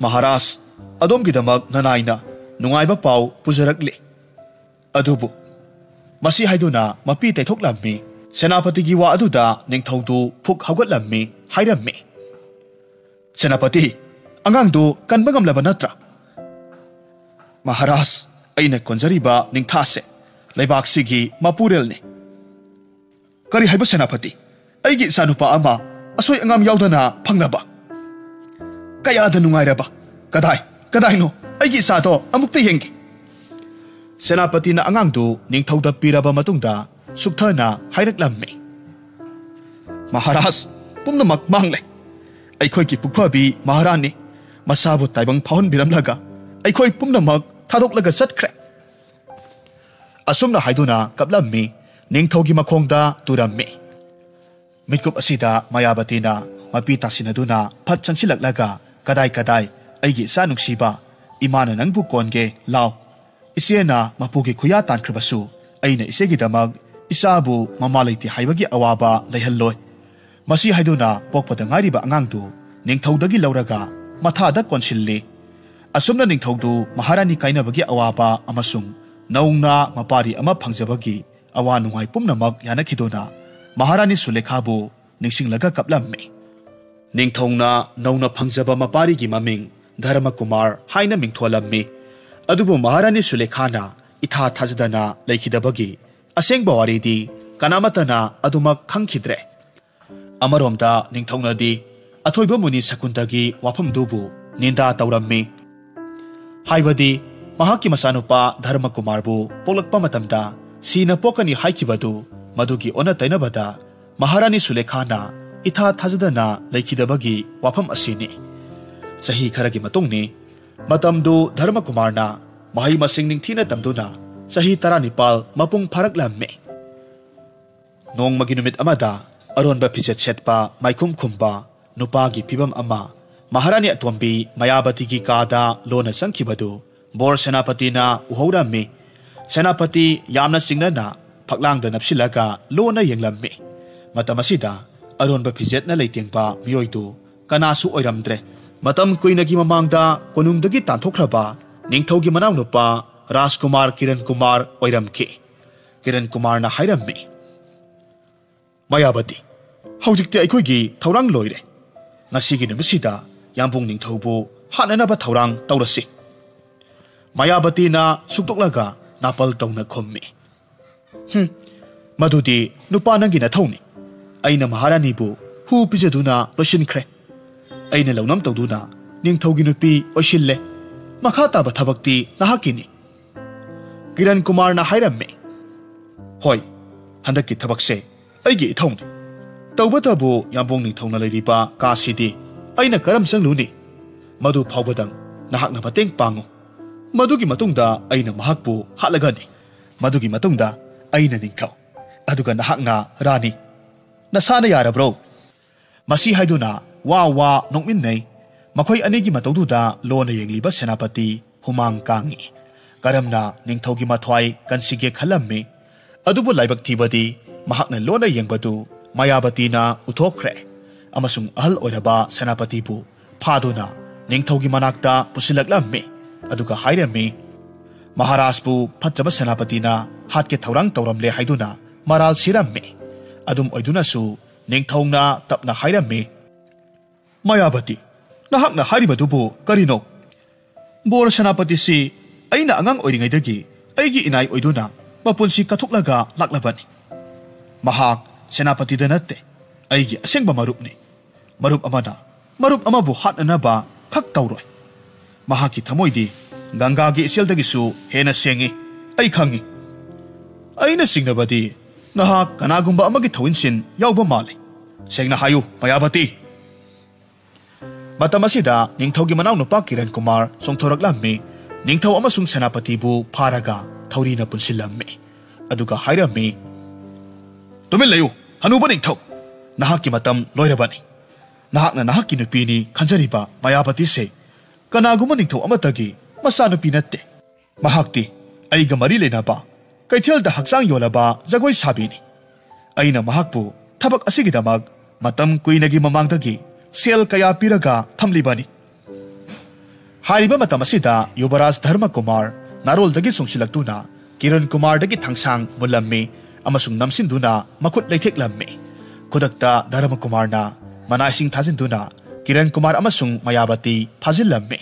"ꯃꯍꯥꯔꯥꯖ, ꯑꯗꯣꯝꯒꯤꯗꯃꯛ ꯅꯅꯥꯏꯅ ꯅꯨꯡꯉꯥꯏꯕ ꯄꯥꯎ ꯄꯨꯖꯔꯛꯂꯤ꯫ ꯑꯗꯨꯕꯨ" ꯃꯁꯤ ꯍꯥꯏꯗꯨꯅ ꯃꯄꯤ ꯇꯩꯊꯣꯛꯂꯝꯃꯤ꯫ ꯁꯦꯅꯥꯄꯇꯤꯒꯤ ꯋꯥ ꯑꯗꯨꯗ ꯅꯤꯡꯊꯧꯗꯨ ꯐꯨꯛ ꯍꯧꯒꯠꯂꯝꯃꯤ, ꯍꯥꯏꯔꯝꯃꯤ, "ꯁꯦꯅꯥꯄꯇꯤ, ꯑꯉꯥꯡꯗꯨ ꯀꯟꯕ ꯉꯝꯂꯕ ꯅꯠꯇ꯭ꯔꯥ?" "ꯃꯍꯥꯔꯥꯖ, ꯑꯩꯅ ꯀꯣꯟꯖꯔꯤꯕ ꯅꯤꯡꯊꯥꯁꯦ ꯂꯩꯕꯥꯛꯁꯤꯒꯤ ꯃꯄꯨꯔꯦꯜꯅꯤ꯫" "ꯀꯔꯤ ꯍꯥꯏꯕ ꯁꯦꯅꯥꯄꯇꯤ? ꯑꯩꯒꯤ ꯏꯆꯥꯅꯨꯄꯥ ꯑꯃ ꯑꯁꯣꯏ ꯑꯉꯥꯝ ꯌꯥꯎꯗꯅ ꯐꯪꯂꯕ? ꯀꯌꯥꯗ ꯅꯨꯡꯉꯥꯏꯔꯕ! ꯀꯗꯥꯏ, ꯀꯗꯥꯏꯅꯣ? ꯑꯩꯒꯤ ꯏꯆꯥꯗꯣ ꯑꯃꯨꯛꯇ ꯌꯦꯡꯒꯦ꯫" ꯁꯦꯅꯥꯄꯇꯤꯅ ꯑꯉꯥꯡꯗꯨ ꯅꯤꯡꯊꯧꯗ ꯄꯤꯔꯕ ꯃꯇꯨꯡꯗ ꯁꯨꯛꯊꯅ ꯍꯥꯏꯔꯛꯂꯝꯃꯤ, "ꯃꯍꯥꯔꯥꯖ, ꯄꯨꯝꯅꯃꯛ ꯃꯥꯡꯂꯦ꯫ ꯑꯩꯈꯣꯏꯒꯤ ꯄꯨꯛꯐꯕꯤ ꯃꯍꯥꯔꯥꯅꯤ ꯃꯁꯥꯕꯨ ꯇꯥꯏꯕꯪ ꯐꯥꯎꯍꯟꯕꯤꯔꯝꯂꯒ ꯑꯩꯈꯣꯏ ꯄꯨꯝꯅꯃꯛ ꯊꯥꯗꯣꯛꯂꯒ ꯆꯠꯈ꯭ꯔꯦ꯫" ꯑꯁꯨꯝꯅ ꯍꯥꯏꯗꯨꯅ ꯀꯞꯂꯝꯃꯤ꯫ ꯅꯤꯡꯊꯧꯒꯤ ꯃꯈꯣꯡꯗ ꯇꯨꯔꯝꯃꯤ꯫ ꯃꯤꯠꯀꯨꯞ ꯑꯁꯤꯗ ꯃꯌꯥꯕꯇꯤꯅ ꯃꯄꯤ ꯇꯥꯁꯤꯟꯅꯗꯨꯅ ꯐꯠ ꯆꯪꯁꯤꯜꯂꯛꯂꯒ, "ꯀꯗꯥꯏ, ꯀꯗꯥꯏ, ꯑꯩꯒꯤ ꯏꯆꯥ ꯅꯨꯡꯁꯤꯕ, ꯏꯃꯥꯅ ꯅꯪꯕꯨ ꯀꯣꯟꯒꯦ, ꯂꯥꯎ꯫ ꯏꯆꯦꯅ ꯃꯄꯨꯒꯤ ꯈꯨꯌꯥ ꯇꯥꯟꯈ꯭ꯔꯕꯁꯨ ꯑꯩꯅ ꯏꯆꯦꯒꯤꯗꯃꯛ ꯏꯆꯥꯕꯨ ꯃꯃꯥ ꯂꯩꯇꯦ ꯍꯥꯏꯕꯒꯤ ꯑꯋꯥꯕ ꯂꯩꯍꯜꯂꯣꯏ꯫" ꯃꯁꯤ ꯍꯥꯏꯗꯨꯅ ꯄꯣꯛꯄꯗ ꯉꯥꯏꯔꯤꯕ ꯑꯉꯥꯡꯗꯨ ꯅꯤꯡꯊꯧꯗꯒꯤ ꯂꯧꯔꯒ ꯃꯊꯥꯗ ꯀꯣꯟꯁꯤꯜꯂꯤ꯫ ꯑꯁꯨꯝꯅ ꯅꯤꯡꯊꯧꯗꯨ ꯃꯍꯥꯔꯥꯅꯤ ꯀꯥꯏꯅꯕꯒꯤ ꯑꯋꯥꯕ ꯑꯃꯁꯨꯡ ꯅꯧꯅ ꯃꯄꯥꯔꯤ ꯑꯃ ꯐꯪꯖꯕꯒꯤ ꯑꯋꯥ ꯅꯨꯡꯉꯥꯏ ꯄꯨꯝꯅꯃꯛ ꯌꯥꯅꯈꯤꯗꯨꯅ ꯃꯍꯥꯔꯥꯅꯤ ꯁꯨꯂꯦꯈꯥꯕꯨ ꯅꯤꯡꯁꯤꯡꯂꯒ ꯀꯞꯂꯝꯃꯤ꯫ ꯅꯤꯡꯊꯧꯅ ꯅꯧꯅ ꯐꯪꯖꯕ ꯃꯄꯥꯔꯤꯒꯤ ꯃꯃꯤꯡ ꯙꯔꯃꯀꯨꯃꯥꯔ ꯍꯥꯏꯅ ꯃꯤꯡꯊꯣꯜꯂꯝꯃꯤ꯫ ꯑꯗꯨꯕꯨ ꯃꯍꯥꯔꯥꯅꯤ ꯁꯨꯂꯦꯈꯥꯅ ꯏꯊꯥ ꯊꯥꯖꯗꯅ ꯂꯩꯈꯤꯗꯕꯒꯤ ꯑꯁꯦꯡꯕ ꯋꯥꯔꯤꯗꯤ ꯀꯅꯥꯃꯠꯇꯅ ꯑꯗꯨꯃꯛ ꯈꯪꯈꯤꯗ꯭ꯔꯦ꯫ ꯑꯃꯔꯣꯝꯗ ꯅꯤꯡꯊꯧꯅꯗꯤ ꯑꯊꯣꯏꯕ ꯃꯨꯅꯤ ꯁꯀꯨꯟꯗꯒꯤ ꯋꯥꯐꯝꯗꯨꯕꯨ ꯅꯤꯟꯗꯥ ꯇꯧꯔꯝꯃꯤ꯫ ꯍꯥꯏꯕꯗꯤ, ꯃꯍꯥꯛꯀꯤ ꯃꯆꯥꯅꯨꯄꯥ ꯙꯔꯃꯀꯨꯃꯥꯔꯕꯨ ꯄꯣꯛꯂꯛꯄ ꯃꯇꯝꯗ ꯁꯤꯅ ꯄꯣꯛꯀꯅꯤ ꯍꯥꯏꯈꯤꯕꯗꯨ, ꯃꯗꯨꯒꯤ ꯑꯣꯟꯅ ꯇꯩꯅꯕꯗ ꯃꯍꯥꯔꯥꯅꯤ ꯁꯨꯂꯦꯈꯥꯅ ꯏꯊꯥ ꯊꯥꯖꯗꯅ ꯂꯩꯈꯤꯗꯕꯒꯤ ꯋꯥꯐꯝ ꯑꯁꯤꯅꯤ꯫ ꯆꯍꯤ ꯈꯔꯒꯤ ꯃꯇꯨꯡꯅꯤ꯫ ꯃꯇꯝꯗꯨ ꯙꯔꯃꯀꯨꯃꯥꯔꯅ ꯃꯍꯩ ꯃꯁꯤꯡ ꯅꯤꯡꯊꯤꯅ ꯇꯝꯗꯨꯅ ꯆꯍꯤ ꯇꯔꯥꯅꯤꯄꯥꯜ ꯃꯄꯨꯡ ꯐꯥꯔꯛꯂꯝꯃꯤ꯫ ꯅꯣꯡꯃꯒꯤ ꯅꯨꯃꯤꯠ ꯑꯃꯗ ꯑꯔꯣꯟꯕ ꯐꯤꯖꯦꯠ ꯁꯦꯠꯄ ꯃꯥꯏꯈꯨꯝ ꯈꯨꯝꯕ ꯅꯨꯄꯥꯒꯤ ꯐꯤꯕꯝ ꯑꯃ ꯃꯍꯥꯔꯥꯅꯤ ꯑꯇꯣꯝꯕꯤ ꯃꯌꯥꯕꯇꯤꯒꯤ ꯀꯥꯗ ꯂꯣꯟꯅ ꯆꯪꯈꯤꯕꯗꯨ ꯕꯣꯔ ꯁꯦꯅꯥꯄꯇꯤꯅ ꯎꯍꯧꯔꯝꯃꯤ꯫ ꯁꯦꯅꯥꯄꯇꯤ ꯌꯥꯝꯅ ꯆꯤꯡꯅꯅ ꯐꯛꯂꯥꯡꯗ ꯅꯞꯁꯤꯜꯂꯒ ꯂꯣꯟꯅ ꯌꯦꯡꯂꯝꯃꯤ꯫ ꯃꯇꯝ ꯑꯁꯤꯗ ꯑꯔꯣꯟꯕ ꯐꯤꯖꯦꯠꯅ ꯂꯩꯇꯦꯡꯕ ꯃꯤꯑꯣꯏꯗꯨ ꯀꯅꯥꯁꯨ ꯑꯣꯏꯔꯝꯗ꯭ꯔꯦ꯫ ꯃꯇꯝ ꯀꯨꯏꯅꯒꯤ ꯃꯃꯥꯡꯗ ꯀꯣꯅꯨꯡꯗꯒꯤ ꯇꯥꯟꯊꯣꯛꯈ꯭ꯔꯕ ꯅꯤꯡꯊꯧꯒꯤ ꯃꯅꯥꯎꯅꯨꯄꯥ ꯔꯥꯖꯀꯨꯃꯥꯔ ꯀꯤꯔꯟ ꯀꯨꯃꯥꯔ ꯑꯣꯏꯔꯝꯈꯤ꯫ ꯀꯤꯔꯟ ꯀꯨꯃꯥꯔꯅ ꯍꯥꯏꯔꯝꯃꯤ, "ꯃꯌꯥꯕꯇꯤ, ꯍꯧꯖꯤꯛꯇꯤ ꯑꯩꯈꯣꯏꯒꯤ ꯊꯧꯔꯥꯡ ꯂꯣꯏꯔꯦ꯫ ꯉꯁꯤꯒꯤ ꯅꯨꯃꯤꯠꯁꯤꯗ ꯌꯥꯝꯕꯨꯡ ꯅꯤꯡꯊꯧꯕꯨ ꯍꯥꯠꯅꯅꯕ ꯊꯧꯔꯥꯡ ꯇꯧꯔꯁꯤ꯫" ꯃꯌꯥꯕꯇꯤꯅ ꯁꯨꯛꯇꯣꯛꯂꯒ ꯅꯥꯄꯜ ꯇꯧꯅ ꯈꯨꯝꯃꯤ, "ꯍꯨꯝ, ꯃꯗꯨꯗꯤ ꯅꯨꯄꯥ ꯅꯪꯒꯤ ꯅꯊꯧꯅꯤ꯫ ꯑꯩꯅ ꯃꯍꯥꯔꯥꯅꯤꯕꯨ ꯍꯨ ꯄꯤꯖꯗꯨꯅ ꯂꯣꯏꯁꯤꯟꯈ꯭ꯔꯦ꯫ ꯑꯩꯅ ꯂꯧꯅꯝ ꯇꯧꯗꯨꯅ ꯅꯤꯡꯊꯧꯒꯤ ꯅꯨꯄꯤ ꯑꯣꯏꯁꯤꯜꯂꯦ꯫ ꯃꯈꯥ ꯇꯥꯕ ꯊꯕꯛꯇꯤ ꯅꯍꯥꯛꯀꯤꯅꯤ꯫" ꯀꯤꯔꯟ ꯀꯨꯃꯥꯔꯅ ꯍꯥꯏꯔꯝꯃꯤ, "ꯍꯣꯏ, ꯍꯟꯗꯛꯀꯤ ꯊꯕꯛꯁꯦ ꯑꯩꯒꯤ ꯏꯊꯧꯅꯤ꯫ ꯇꯧꯕꯇꯕꯨ ꯌꯥꯝꯕꯨꯡ ꯅꯤꯡꯊꯧꯅ ꯂꯩꯔꯤꯕ ꯀꯥꯁꯤꯗꯤ ꯑꯩꯅ ꯀꯔꯝ ꯆꯪꯂꯨꯅꯤ? ꯃꯗꯨ ꯐꯥꯎꯕꯗꯪ ꯅꯍꯥꯛꯅ ꯃꯇꯦꯡ ꯄꯥꯡꯉꯨ꯫ ꯃꯗꯨꯒꯤ ꯃꯇꯨꯡꯗ ꯑꯩꯅ ꯃꯍꯥꯛꯄꯨ ꯍꯥꯠꯂꯒꯅꯤ꯫ ꯃꯗꯨꯒꯤ ꯃꯇꯨꯡꯗ ꯑꯩꯅ ꯅꯤꯡꯊꯧ, ꯑꯗꯨꯒ ꯅꯍꯥꯛꯅ ꯔꯥꯅꯤ꯫ ꯅꯁꯥꯅ ꯌꯥꯔꯕ꯭ꯔꯣ?" ꯃꯁꯤ ꯍꯥꯏꯗꯨꯅ ꯋꯥ ꯋꯥ ꯅꯣꯛꯃꯤꯟꯅꯩ꯫ ꯃꯈꯣꯏ ꯑꯅꯤꯒꯤ ꯃꯇꯧꯗꯨꯗ ꯂꯣꯟꯅ ꯌꯦꯡꯂꯤꯕ ꯁꯦꯅꯥꯄꯇꯤ ꯍꯨꯃꯥꯡ ꯀꯥꯡꯉꯤ꯫ ꯀꯔꯝꯅ ꯅꯤꯡꯊꯧꯒꯤ ꯃꯊ꯭ꯋꯥꯏ ꯀꯟꯁꯤꯒꯦ ꯈꯜꯂꯝꯃꯤ꯫ ꯑꯗꯨꯕꯨ ꯂꯥꯏꯕꯛ ꯊꯤꯕꯗꯤ ꯃꯍꯥꯛꯅ ꯂꯣꯟꯅ ꯌꯦꯡꯕꯗꯨ ꯃꯌꯥꯕꯇꯤꯅ ꯎꯊꯣꯛꯈ꯭ꯔꯦ꯫ ꯑꯃꯁꯨꯡ ꯑꯍꯜ ꯑꯣꯏꯔꯕ ꯁꯦꯅꯥꯄꯇꯤꯕꯨ ꯐꯥꯗꯨꯅ ꯅꯤꯡꯊꯧꯒꯤ ꯃꯅꯥꯛꯇ ꯄꯨꯁꯤꯜꯂꯛꯂꯝꯃꯤ꯫ ꯑꯗꯨꯒ ꯍꯥꯏꯔꯝꯃꯤ, "ꯃꯍꯥꯔꯥꯖꯄꯨ ꯐꯠꯇ꯭ꯔꯕ ꯁꯦꯅꯥꯄꯇꯤꯅ ꯍꯥꯠꯀꯦ ꯊꯧꯔꯥꯡ ꯇꯧꯔꯝꯂꯦ" ꯍꯥꯏꯗꯨꯅ ꯃꯔꯥꯜ ꯁꯤꯔꯝꯃꯤ꯫ ꯑꯗꯨꯝ ꯑꯣꯏꯗꯨꯅꯁꯨ ꯅꯤꯡꯊꯧꯅ ꯇꯞꯅ ꯍꯥꯏꯔꯝꯃꯤ, "ꯃꯌꯥꯕꯇꯤ, ꯅꯍꯥꯛꯅ ꯍꯥꯏꯔꯤꯕꯗꯨꯕꯨ ꯀꯔꯤꯅꯣ? ꯕꯣꯔ ꯁꯦꯅꯥꯄꯇꯤꯁꯤ ꯑꯩꯅ ꯑꯉꯥꯡ ꯑꯣꯏꯔꯤꯉꯩꯗꯒꯤ ꯑꯩꯒꯤ ꯏꯅꯥꯏ ꯑꯣꯏꯗꯨꯅ ꯃꯄꯨꯟꯁꯤ ꯀꯠꯊꯣꯛꯂꯒ ꯂꯥꯛꯂꯕꯅꯤ꯫ ꯃꯍꯥꯛ ꯁꯦꯅꯥꯄꯇꯤꯗ ꯅꯠꯇꯦ, ꯑꯩꯒꯤ ꯑꯁꯦꯡꯕ ꯃꯔꯨꯞꯅꯤ꯫ ꯃꯔꯨꯞ ꯑꯃꯅ ꯃꯔꯨꯞ ꯑꯃꯕꯨ ꯍꯥꯠꯅꯅꯕ ꯈꯛ ꯇꯧꯔꯣꯏ꯫ ꯃꯍꯥꯛꯀꯤ ꯊꯃꯣꯏꯗꯤ ꯒꯪꯒꯥꯒꯤ ꯏꯆꯦꯜꯗꯒꯤꯁꯨ ꯍꯦꯟꯅ ꯁꯦꯡꯏ, ꯑꯩ ꯈꯪꯏ꯫ ꯑꯩꯅ ꯆꯤꯡꯅꯕꯗꯤ ꯅꯍꯥꯛ ꯀꯅꯥꯒꯨꯝꯕ ꯑꯃꯒꯤ ꯊꯧꯏꯟꯁꯤꯟ ꯌꯥꯎꯕ ꯃꯥꯜꯂꯤ꯫ ꯁꯦꯡꯅ ꯍꯥꯏꯌꯨ, ꯃꯌꯥꯕꯇꯤ꯫ ꯃꯇꯝ ꯑꯁꯤꯗ ꯅꯤꯡꯊꯧꯒꯤ ꯃꯅꯥꯎꯅꯨꯄꯥ ꯀꯤꯔꯟ ꯀꯨꯃꯥꯔ ꯆꯣꯡꯊꯣꯔꯛꯂꯝꯃꯤ꯫ ꯅꯤꯡꯊꯧ ꯑꯃꯁꯨꯡ ꯁꯦꯅꯥꯄꯇꯤꯕꯨ ꯐꯥꯔꯒ ꯊꯧꯔꯤꯅ ꯄꯨꯟꯁꯤꯜꯂꯝꯃꯤ꯫ ꯑꯗꯨꯒ ꯍꯥꯏꯔꯝꯃꯤ, "ꯇꯨꯃꯤꯟ ꯂꯩꯌꯨ, ꯍꯅꯨꯕ ꯅꯤꯡꯊꯧ! ꯅꯍꯥꯛꯀꯤ ꯃꯇꯝ ꯂꯣꯏꯔꯕꯅꯤ꯫ ꯅꯍꯥꯛꯅ ꯅꯍꯥꯛꯀꯤ ꯅꯨꯄꯤꯅꯤ ꯈꯟꯖꯔꯤꯕ ꯃꯌꯥꯕꯇꯤꯁꯦ ꯀꯅꯥꯒꯨꯝꯕ ꯅꯤꯡꯊꯧ ꯑꯃꯠꯇꯒꯤ ꯃꯆꯥꯅꯨꯄꯤ ꯅꯠꯇꯦ꯫ ꯃꯍꯥꯛꯇꯤ ꯑꯩꯒ ꯃꯔꯤ ꯂꯩꯅꯕ, ꯀꯩꯊꯦꯜꯗ ꯍꯛꯆꯥꯡ ꯌꯣꯜꯂꯕ ꯖꯒꯣꯏ ꯁꯥꯕꯤꯅꯤ꯫ ꯑꯩꯅ ꯃꯍꯥꯛꯄꯨ ꯊꯕꯛ ꯑꯁꯤꯒꯤꯗꯃꯛ ꯃꯇꯝ ꯀꯨꯏꯅꯒꯤ ꯃꯃꯥꯡꯗꯒꯤ ꯁꯦꯜ ꯀꯌꯥ ꯄꯤꯔꯒ ꯊꯝꯂꯤꯕꯅꯤ꯫" ꯍꯥꯏꯔꯤꯕ ꯃꯇꯝ ꯑꯁꯤꯗ ꯌꯨꯕꯔꯥꯖ ꯙꯔꯃ ꯀꯨꯃꯥꯔ ꯅꯥꯔꯣꯜꯗꯒꯤ ꯆꯣꯡꯁꯤꯜꯂꯛꯇꯨꯅ ꯀꯤꯔꯟ ꯀꯨꯃꯥꯔꯗꯒꯤ ꯊꯥꯡꯁꯥꯡ ꯃꯨꯜꯂꯝꯃꯤ ꯑꯃꯁꯨꯡ ꯅꯝꯁꯤꯟꯗꯨꯅ ꯃꯈꯨꯠ ꯂꯩꯊꯦꯛꯂꯝꯃꯤ꯫ ꯈꯨꯗꯛꯇ ꯙꯔꯃ ꯀꯨꯃꯥꯔꯅ ꯃꯅꯥꯏꯁꯤꯡ ꯊꯥꯖꯤꯟꯗꯨꯅ ꯀꯤꯔꯟ ꯀꯨꯃꯥꯔ ꯑꯃꯁꯨꯡ ꯃꯌꯥꯕꯇꯤ ꯐꯥꯖꯤꯜꯂꯝꯃꯤ꯫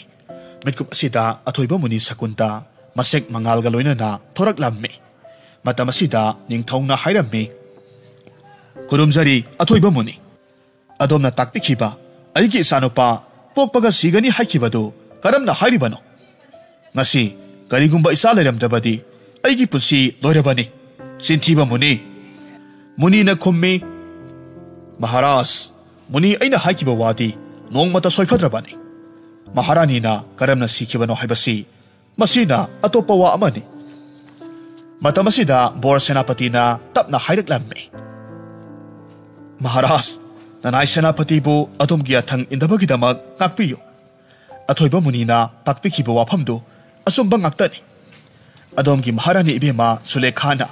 ꯃꯤꯠꯀꯨꯞ ꯑꯁꯤꯗ ꯑꯊꯣꯏꯕ ꯃꯨꯅꯤ ꯁꯀꯨꯟꯇ ꯃꯁꯦꯛ ꯃꯉꯥꯜꯒ ꯂꯣꯏꯅꯅ ꯊꯣꯔꯛꯂꯝꯃꯤ꯫ ꯃꯇꯝ ꯑꯁꯤꯗ ꯅꯤꯡꯊꯧꯅ ꯍꯥꯏꯔꯝꯃꯤ, "ꯈꯨꯔꯨꯝꯖꯔꯤ, ꯑꯊꯣꯏꯕ ꯃꯨꯅꯤ꯫ ꯑꯗꯣꯝꯅ ꯇꯥꯛꯄꯤꯈꯤꯕ ꯑꯩꯒꯤ ꯏꯆꯥꯅꯨꯄꯥ ꯄꯣꯛꯄꯒ ꯁꯤꯒꯅꯤ ꯍꯥꯏꯈꯤꯕꯗꯨ ꯀꯔꯝꯅ ꯍꯥꯏꯔꯤꯕꯅꯣ? ꯉꯁꯤ ꯀꯔꯤꯒꯨꯝꯕ ꯏꯆꯥ ꯂꯩꯔꯝꯗ꯭ꯔꯕꯗꯤ ꯑꯩꯒꯤ ꯄꯨꯟꯁꯤ ꯂꯣꯏꯔꯕꯅꯤ, ꯆꯤꯟꯊꯤꯕ ꯃꯨꯅꯤ!" ꯃꯨꯅꯤꯅ ꯈꯨꯝꯃꯤ, "ꯃꯍꯥꯔꯥꯖ, ꯃꯨꯅꯤ ꯑꯩꯅ ꯍꯥꯏꯈꯤꯕ ꯋꯥꯗꯤ ꯅꯣꯡꯃꯇ ꯁꯣꯏꯐꯗ꯭ꯔꯕꯅꯤ꯫ ꯃꯍꯥꯔꯥꯅꯤꯅ ꯀꯔꯝꯅ ꯁꯤꯈꯤꯕꯅꯣ ꯍꯥꯏꯕꯁꯤ ꯃꯁꯤꯅ ꯑꯇꯣꯞꯄ ꯋꯥ ꯑꯃꯅꯤ꯫" ꯃꯇꯝ ꯑꯁꯤꯗ ꯕꯣꯔ ꯁꯦꯅꯥꯄꯇꯤꯅ ꯇꯞꯅ ꯍꯥꯏꯔꯛꯂꯝꯃꯤ, "ꯃꯍꯥꯔꯥꯖ, ꯅꯅꯥꯏ ꯁꯦꯅꯥꯄꯇꯤꯕꯨ ꯑꯗꯣꯝꯒꯤ ꯌꯥꯊꯪ ꯏꯟꯗꯕꯒꯤꯗꯃꯛ ꯉꯥꯛꯄꯤꯌꯨ꯫ ꯑꯊꯣꯏꯕ ꯃꯨꯅꯤꯅ ꯇꯥꯛꯄꯤꯈꯤꯕ ꯋꯥꯐꯝꯗꯨ ꯑꯆꯨꯝꯕ ꯉꯥꯛꯇꯅꯤ꯫ ꯑꯗꯣꯝꯒꯤ ꯃꯍꯥꯔꯥꯅꯤ ꯏꯕꯦꯝꯃ ꯁꯨꯂꯦꯈꯥꯅ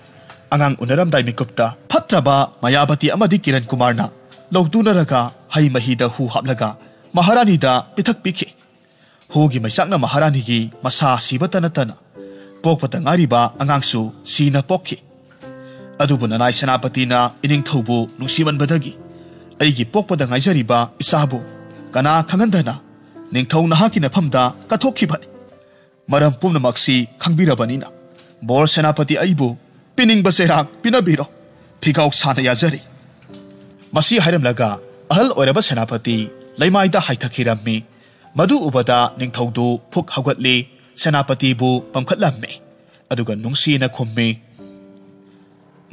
ꯑꯉꯥꯡ ꯎꯅꯔꯝꯗꯥꯏ ꯃꯤꯀꯨꯞꯇ ꯐꯠꯇ꯭ꯔꯕ ꯃꯌꯥꯕꯇꯤ ꯑꯃꯗꯤ ꯀꯤꯔꯟ ꯀꯨꯃꯥꯔꯅ ꯂꯧꯇꯨꯅꯔꯒ ꯍꯩ ꯃꯍꯤꯗ ꯍꯨ ꯍꯥꯞꯂꯒ ꯃꯍꯥꯔꯥꯅꯤꯗ ꯄꯤꯊꯛꯄꯤꯈꯤ꯫ ꯍꯨꯒꯤ ꯃꯩꯆꯥꯛꯅ ꯃꯍꯥꯔꯥꯅꯤꯒꯤ ꯃꯁꯥ ꯁꯤꯕꯇ ꯅꯠꯇꯅ ꯄꯣꯛꯄꯇ ꯉꯥꯏꯔꯤꯕ ꯑꯉꯥꯡꯁꯨ ꯁꯤꯅ ꯄꯣꯛꯈꯤ꯫ ꯑꯗꯨꯕꯨ ꯅꯅꯥꯏ ꯁꯦꯅꯥꯄꯇꯤꯅ ꯏꯅꯤꯡꯊꯧꯕꯨ ꯅꯨꯡꯁꯤꯃꯟꯕꯗꯒꯤ ꯑꯩꯒꯤ ꯄꯣꯛꯄꯗ ꯉꯥꯏꯖꯔꯤꯕ ꯏꯆꯥꯕꯨ ꯀꯅꯥ ꯈꯪꯍꯟꯗꯅ ꯅꯤꯡꯊꯧ ꯅꯍꯥꯛꯀꯤ ꯅꯐꯝꯗ ꯀꯠꯊꯣꯛꯈꯤꯕꯅꯤ꯫ ꯃꯔꯝ ꯄꯨꯝꯅꯃꯛꯁꯤ ꯈꯪꯕꯤꯔꯕꯅꯤꯅ ꯕꯣꯔ ꯁꯦꯅꯥꯄꯇꯤ ꯑꯩꯕꯨ ꯄꯤꯅꯤꯡꯕ ꯆꯩꯔꯥꯛ ꯄꯤꯅꯕꯤꯔꯣ꯫ ꯐꯤꯒꯥꯎ ꯁꯥꯅ ꯌꯥꯖꯔꯤ꯫" ꯃꯁꯤ ꯍꯥꯏꯔꯝꯂꯒ ꯑꯍꯜ ꯑꯣꯏꯔꯕ ꯁꯦꯅꯥꯄꯇꯤ ꯂꯩꯃꯥꯏꯗ ꯍꯥꯏꯊꯈꯤꯔꯝꯃꯤ꯫ ꯃꯗꯨ ꯎꯕꯗ ꯅꯤꯡꯊꯧꯗꯨ ꯐꯨꯛ ꯍꯧꯒꯠꯂꯤ, ꯁꯦꯅꯥꯄꯇꯤꯕꯨ ꯄꯝꯈꯠꯂꯝꯃꯤ꯫ ꯑꯗꯨꯒ ꯅꯨꯡꯁꯤꯅ ꯈꯨꯝꯃꯤ,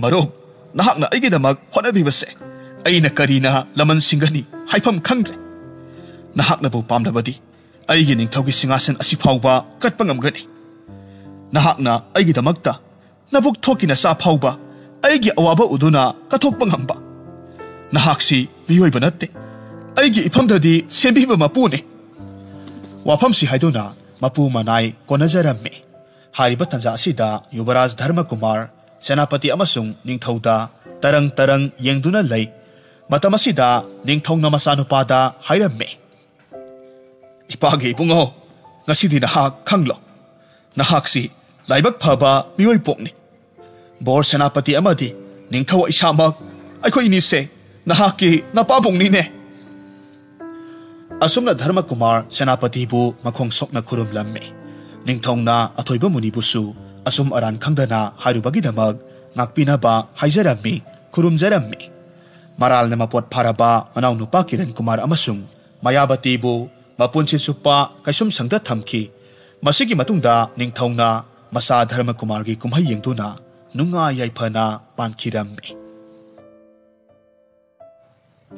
"ꯃꯔꯨꯞ, ꯅꯍꯥꯛꯅ ꯑꯩꯒꯤꯗꯃꯛ ꯍꯣꯠꯅꯕꯤꯕꯁꯦ ꯑꯩꯅ ꯀꯔꯤꯅ ꯂꯃꯟ ꯁꯤꯡꯒꯅꯤ ꯍꯥꯏꯐꯝ ꯈꯪꯗ꯭ꯔꯦ꯫ ꯅꯍꯥꯛꯅꯕꯨ ꯄꯥꯝꯂꯕꯗꯤ ꯑꯩꯒꯤ ꯅꯤꯡꯊꯧꯒꯤ ꯁꯤꯡꯍꯥꯁꯟ ꯑꯁꯤ ꯐꯥꯎꯕ ꯀꯠꯄ ꯉꯝꯒꯅꯤ꯫ ꯅꯍꯥꯛꯅ ꯑꯩꯒꯤꯗꯃꯛꯇ ꯅꯕꯨꯛ ꯊꯣꯛꯀꯤ ꯅꯆꯥ ꯐꯥꯎꯕ ꯑꯩꯒꯤ ꯑꯋꯥꯕ ꯎꯗꯨꯅ ꯀꯠꯊꯣꯛꯄ ꯉꯝꯕ꯫ ꯅꯍꯥꯛꯁꯤ ꯃꯤꯑꯣꯏꯕ ꯅꯠꯇꯦ, ꯑꯩꯒꯤ ꯏꯐꯝꯗꯗꯤ ꯁꯦꯝꯕꯤꯕ ꯃꯄꯨꯅꯤ"꯫ ꯋꯥꯐꯝꯁꯤ ꯍꯥꯏꯗꯨꯅ ꯃꯄꯨ ꯃꯅꯥꯏ ꯀꯣꯟꯅꯖꯔꯝꯃꯤ꯫ ꯍꯥꯏꯔꯤꯕ ꯇꯥꯟꯖꯥ ꯑꯁꯤꯗ ꯌꯨꯕꯔꯥꯖ ꯙꯔꯃꯀꯨꯃꯥꯔ ꯁꯦꯅꯥꯄꯇꯤ ꯑꯃꯁꯨꯡ ꯅꯤꯡꯊꯧꯗ ꯇꯔꯪ ꯇꯔꯪ ꯌꯦꯡꯗꯨꯅ ꯂꯩ꯫ ꯃꯇꯝ ꯑꯁꯤꯗ ꯅꯤꯡꯊꯧꯅ ꯃꯆꯥꯅꯨꯄꯥꯗ ꯍꯥꯏꯔꯝꯃꯤ, "ꯏꯄꯥꯒꯤ ꯏꯕꯨꯡꯉꯣ, ꯉꯁꯤꯗꯤ ꯅꯍꯥꯛ ꯈꯪꯂꯣ, ꯅꯍꯥꯛꯁꯤ ꯂꯥꯏꯕꯛ ꯐꯕ ꯃꯤꯑꯣꯏ ꯄꯣꯛꯅꯤ꯫ ꯕꯣꯔ ꯁꯦꯅꯥꯄꯇꯤ ꯑꯃꯗꯤ ꯅꯤꯡꯊꯧ ꯏꯁꯥꯃꯛ, ꯑꯩꯈꯣꯏ ꯑꯅꯤꯁꯦ ꯅꯍꯥꯛꯀꯤ ꯅꯄꯥꯕꯨꯡꯅꯤꯅꯦ"꯫ ꯑꯁꯨꯝꯅ ꯙꯔꯃꯀꯨꯃꯥꯔ ꯁꯦꯅꯥꯄꯇꯤꯕꯨ ꯃꯈꯣꯡ ꯁꯣꯛꯅ ꯈꯨꯔꯨꯝꯂꯝꯃꯤ꯫ ꯅꯤꯡꯊꯧꯅ ꯑꯊꯣꯏꯕ ꯃꯨꯅꯤꯕꯨꯁꯨ ꯑꯆꯨꯝ ꯑꯔꯥꯟ ꯈꯪꯗꯅ ꯍꯥꯏꯔꯨꯕꯒꯤꯗꯃꯛ ꯉꯥꯛꯄꯤꯅꯕ ꯍꯥꯏꯖꯔꯝꯃꯤ, ꯈꯨꯔꯨꯝꯖꯔꯝꯃꯤ꯫ ꯃꯔꯥꯜꯅ ꯃꯄꯣꯠ ꯐꯥꯔꯕ ꯃꯅꯥꯎꯅꯨꯄꯥ ꯀꯤꯔꯟ ꯀꯨꯃꯥꯔ ꯑꯃꯁꯨꯡ ꯃꯌꯥꯕꯇꯤꯕꯨ ꯃꯄꯨꯟꯁꯤ ꯆꯨꯞꯄ ꯀꯩꯁꯨꯝꯁꯪꯗ ꯊꯝꯈꯤ꯫ ꯃꯁꯤꯒꯤ ꯃꯇꯨꯡꯗ ꯅꯤꯡꯊꯧꯅ ꯃꯆꯥ ꯙꯔꯃꯀꯨꯃꯥꯔꯒꯤ ꯀꯨꯝꯍꯩ ꯌꯦꯡꯗꯨꯅ ꯅꯨꯡꯉꯥꯏ ꯌꯥꯏꯐꯅ ꯄꯥꯟꯈꯤꯔꯝꯃꯤ꯫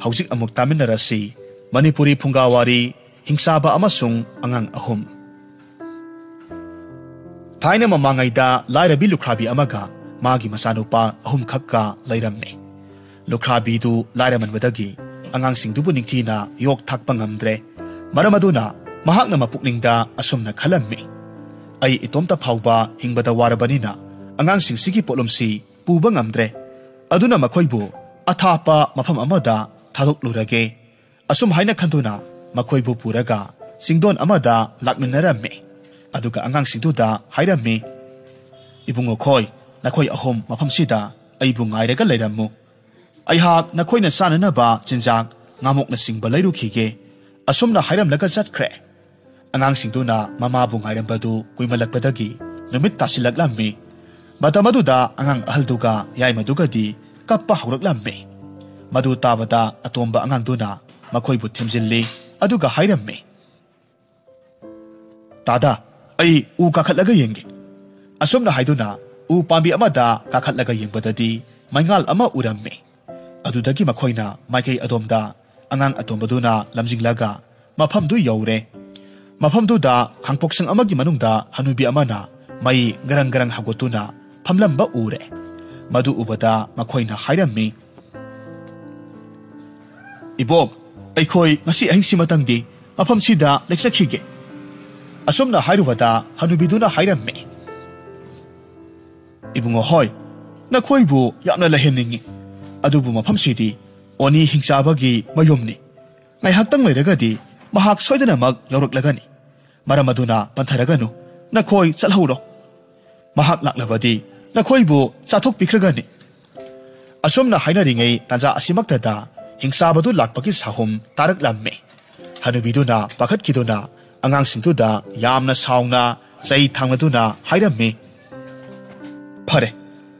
ꯍꯧꯖꯤꯛ ꯑꯃꯨꯛ ꯇꯥꯃꯤꯟꯅꯔꯁꯤ ꯃꯅꯤꯄꯨꯔꯤ ꯐꯨꯡꯒꯥꯋꯥꯔꯤ ꯍꯤꯡꯆꯥꯕ ꯑꯃꯁꯨꯡ ꯑꯉꯥꯡ ꯑꯍꯨꯝ꯫ ꯊꯥꯏꯅ ꯃꯃꯥꯡꯉꯩꯗ ꯂꯥꯏꯔꯕꯤ ꯂꯨꯈ꯭ꯔꯥꯕꯤ ꯑꯃꯒ ꯃꯥꯒꯤ ꯃꯆꯥꯅꯨꯄꯥ ꯑꯍꯨꯝꯈꯛꯀ ꯂꯩꯔꯝꯃꯤ꯫ ꯂꯨꯈ꯭ꯔꯥꯕꯤꯗꯨ ꯂꯥꯏꯔꯃꯟꯕꯗꯒꯤ ꯑꯉꯥꯡꯁꯤꯡꯗꯨꯕꯨ ꯅꯤꯡꯊꯤꯅ ꯌꯣꯛ ꯊꯥꯛꯄ ꯉꯝꯗ꯭ꯔꯦ꯫ ꯃꯔꯝ ꯑꯗꯨꯅ ꯃꯍꯥꯛꯅ ꯃꯄꯨꯛꯅꯤꯡꯗ ꯑꯁꯨꯝꯅ ꯈꯜꯂꯝꯃꯤ, "ꯑꯩ ꯏꯇꯣꯝꯇ ꯐꯥꯎꯕ ꯍꯤꯡꯕꯗ ꯋꯥꯔꯕꯅꯤꯅ ꯑꯉꯥꯡꯁꯤꯡꯁꯤꯒꯤ ꯄꯣꯠꯂꯨꯝꯁꯤ ꯄꯨꯕ ꯉꯝꯗ꯭ꯔꯦ꯫ ꯑꯗꯨꯅ ꯃꯈꯣꯏꯕꯨ ꯑꯊꯥꯞꯄ ꯃꯐꯝ ꯑꯃꯗ ꯊꯥꯗꯣꯛꯂꯨꯔꯒꯦ"꯫ ꯑꯁꯨꯝ ꯍꯥꯏꯅ ꯈꯟꯗꯨꯅ ꯃꯈꯣꯏꯕꯨ ꯄꯨꯔꯒ ꯆꯤꯡꯗꯣꯟ ꯑꯃꯗ ꯂꯥꯛꯃꯤꯟꯅꯔꯝꯃꯤ꯫ ꯑꯗꯨꯒ ꯑꯉꯥꯡꯁꯤꯡꯗꯨꯗ ꯍꯥꯏꯔꯝꯃꯤ, "ꯏꯕꯨꯡꯉꯣꯈꯣꯏ, ꯅꯈꯣꯏ ꯑꯍꯨꯝ ꯃꯐꯝꯁꯤꯗ ꯑꯩꯕꯨ ꯉꯥꯏꯔꯒ ꯂꯩꯔꯝꯃꯨ꯫ ꯑꯩꯍꯥꯛ ꯅꯈꯣꯏꯅ ꯆꯥꯅꯅꯕ ꯆꯤꯟꯖꯥꯛ, ꯉꯥꯃꯣꯛꯅꯆꯤꯡꯕ ꯂꯩꯔꯨꯈꯤꯒꯦ"꯫ ꯑꯁꯨꯝꯅ ꯍꯥꯏꯔꯝꯂꯒ ꯆꯠꯈ꯭ꯔꯦ꯫ ꯑꯉꯥꯡꯁꯤꯡꯗꯨꯅ ꯃꯃꯥꯕꯨ ꯉꯥꯏꯔꯝꯕꯗꯨ ꯀꯨꯏꯃꯜꯂꯛꯄꯗꯒꯤ ꯅꯨꯃꯤꯠ ꯇꯥꯁꯤꯜꯂꯛꯂꯝꯃꯤ꯫ ꯃꯇꯝ ꯑꯗꯨꯗ ꯑꯉꯥꯡ ꯑꯍꯜꯗꯨꯒ ꯌꯥꯏꯃꯗꯨꯒꯗꯤ ꯀꯞꯄ ꯍꯧꯔꯛꯂꯝꯃꯤ꯫ ꯃꯗꯨ ꯇꯥꯕꯗ ꯑꯇꯣꯝꯕ ꯑꯉꯥꯡꯗꯨꯅ ꯃꯈꯣꯏꯕꯨ ꯊꯦꯝꯖꯤꯜꯂꯤ, ꯑꯗꯨꯒ ꯍꯥꯏꯔꯝꯃꯤ, "ꯇꯥꯗꯥ, ꯑꯩ ꯎ ꯀꯥꯈꯠꯂꯒ ꯌꯦꯡꯒꯦ"꯫ ꯑꯁꯨꯝꯅ ꯍꯥꯏꯗꯨꯅ ꯎ ꯄꯥꯝꯕꯤ ꯑꯃꯗ ꯀꯥꯈꯠꯂꯒ ꯌꯦꯡꯕꯗꯗꯤ ꯃꯩꯉꯥꯜ ꯑꯃ ꯎꯔꯝꯃꯤ꯫ ꯑꯗꯨꯗꯒꯤ ꯃꯈꯣꯏꯅ ꯃꯥꯏꯀꯩ ꯑꯗꯣꯝꯗ ꯑꯉꯥꯡ ꯑꯇꯣꯝꯕꯗꯨꯅ ꯂꯝꯖꯤꯡꯂꯒ ꯃꯐꯝꯗꯨ ꯌꯧꯔꯦ꯫ ꯃꯐꯝꯗꯨꯗ ꯈꯥꯡꯄꯣꯛꯁꯪ ꯑꯃꯒꯤ ꯃꯅꯨꯡꯗ ꯍꯅꯨꯕꯤ ꯑꯃꯅ ꯃꯩ ꯒꯔꯪ ꯒꯔꯪ ꯍꯧꯒꯠꯇꯨꯅ ꯐꯝꯂꯝꯕ ꯎꯔꯦ꯫ ꯃꯗꯨ ꯎꯕꯗ ꯃꯈꯣꯏꯅ ꯍꯥꯏꯔꯝꯃꯤ, "ꯏꯕꯣꯛ, ꯑꯩꯈꯣꯏ ꯉꯁꯤ ꯑꯍꯤꯡꯁꯤꯃꯇꯪꯗꯤ ꯃꯐꯝꯁꯤꯗ ꯂꯩꯆꯠꯈꯤꯒꯦ"꯫ ꯑꯁꯨꯝꯅ ꯍꯥꯏꯔꯨꯕꯗ ꯍꯅꯨꯕꯤꯗꯨꯅ ꯍꯥꯏꯔꯝꯃꯤ, "ꯏꯕꯨꯡꯉꯣ ꯍꯣꯏ, ꯅꯈꯣꯏꯕꯨ ꯌꯥꯝꯅ ꯂꯩꯍꯟꯅꯤꯡꯏ, ꯑꯗꯨꯕꯨ ꯃꯐꯝꯁꯤꯗꯤ ꯑꯣꯅꯤ ꯍꯤꯡꯆꯥꯕꯒꯤ ꯃꯌꯨꯝꯅꯤ꯫ ꯉꯥꯏꯍꯥꯛꯇꯪ ꯂꯩꯔꯒꯗꯤ ꯃꯍꯥꯛ ꯁꯣꯏꯗꯅꯃꯛ ꯌꯧꯔꯛꯂꯒꯅꯤ꯫ ꯃꯔꯝ ꯑꯗꯨꯅ ꯄꯟꯊꯔꯒꯅꯨ, ꯅꯈꯣꯏ ꯆꯠꯍꯧꯔꯣ꯫ ꯃꯍꯥꯛ ꯂꯥꯛꯂꯕꯗꯤ ꯅꯈꯣꯏꯕꯨ ꯆꯥꯊꯣꯛꯄꯤꯈ꯭ꯔꯒꯅꯤ"꯫ ꯑꯁꯨꯝꯅ ꯍꯥꯏꯅꯔꯤꯉꯩ ꯇꯥꯟꯖꯥ ꯑꯁꯤꯃꯛꯇꯗ ꯍꯤꯡꯆꯥꯕꯗꯨ ꯂꯥꯛꯄꯒꯤ ꯁꯥꯍꯨꯝ ꯇꯥꯔꯛꯂꯝꯃꯤ꯫ ꯍꯅꯨꯕꯤꯗꯨꯅ ꯄꯥꯈꯠꯈꯤꯗꯨꯅ ꯑꯉꯥꯡꯁꯤꯡꯗꯨꯗ ꯌꯥꯝꯅ ꯁꯥꯎꯅ ꯆꯩ ꯊꯥꯡꯂꯗꯨꯅ ꯍꯥꯏꯔꯝꯃꯤ, "ꯐꯔꯦ,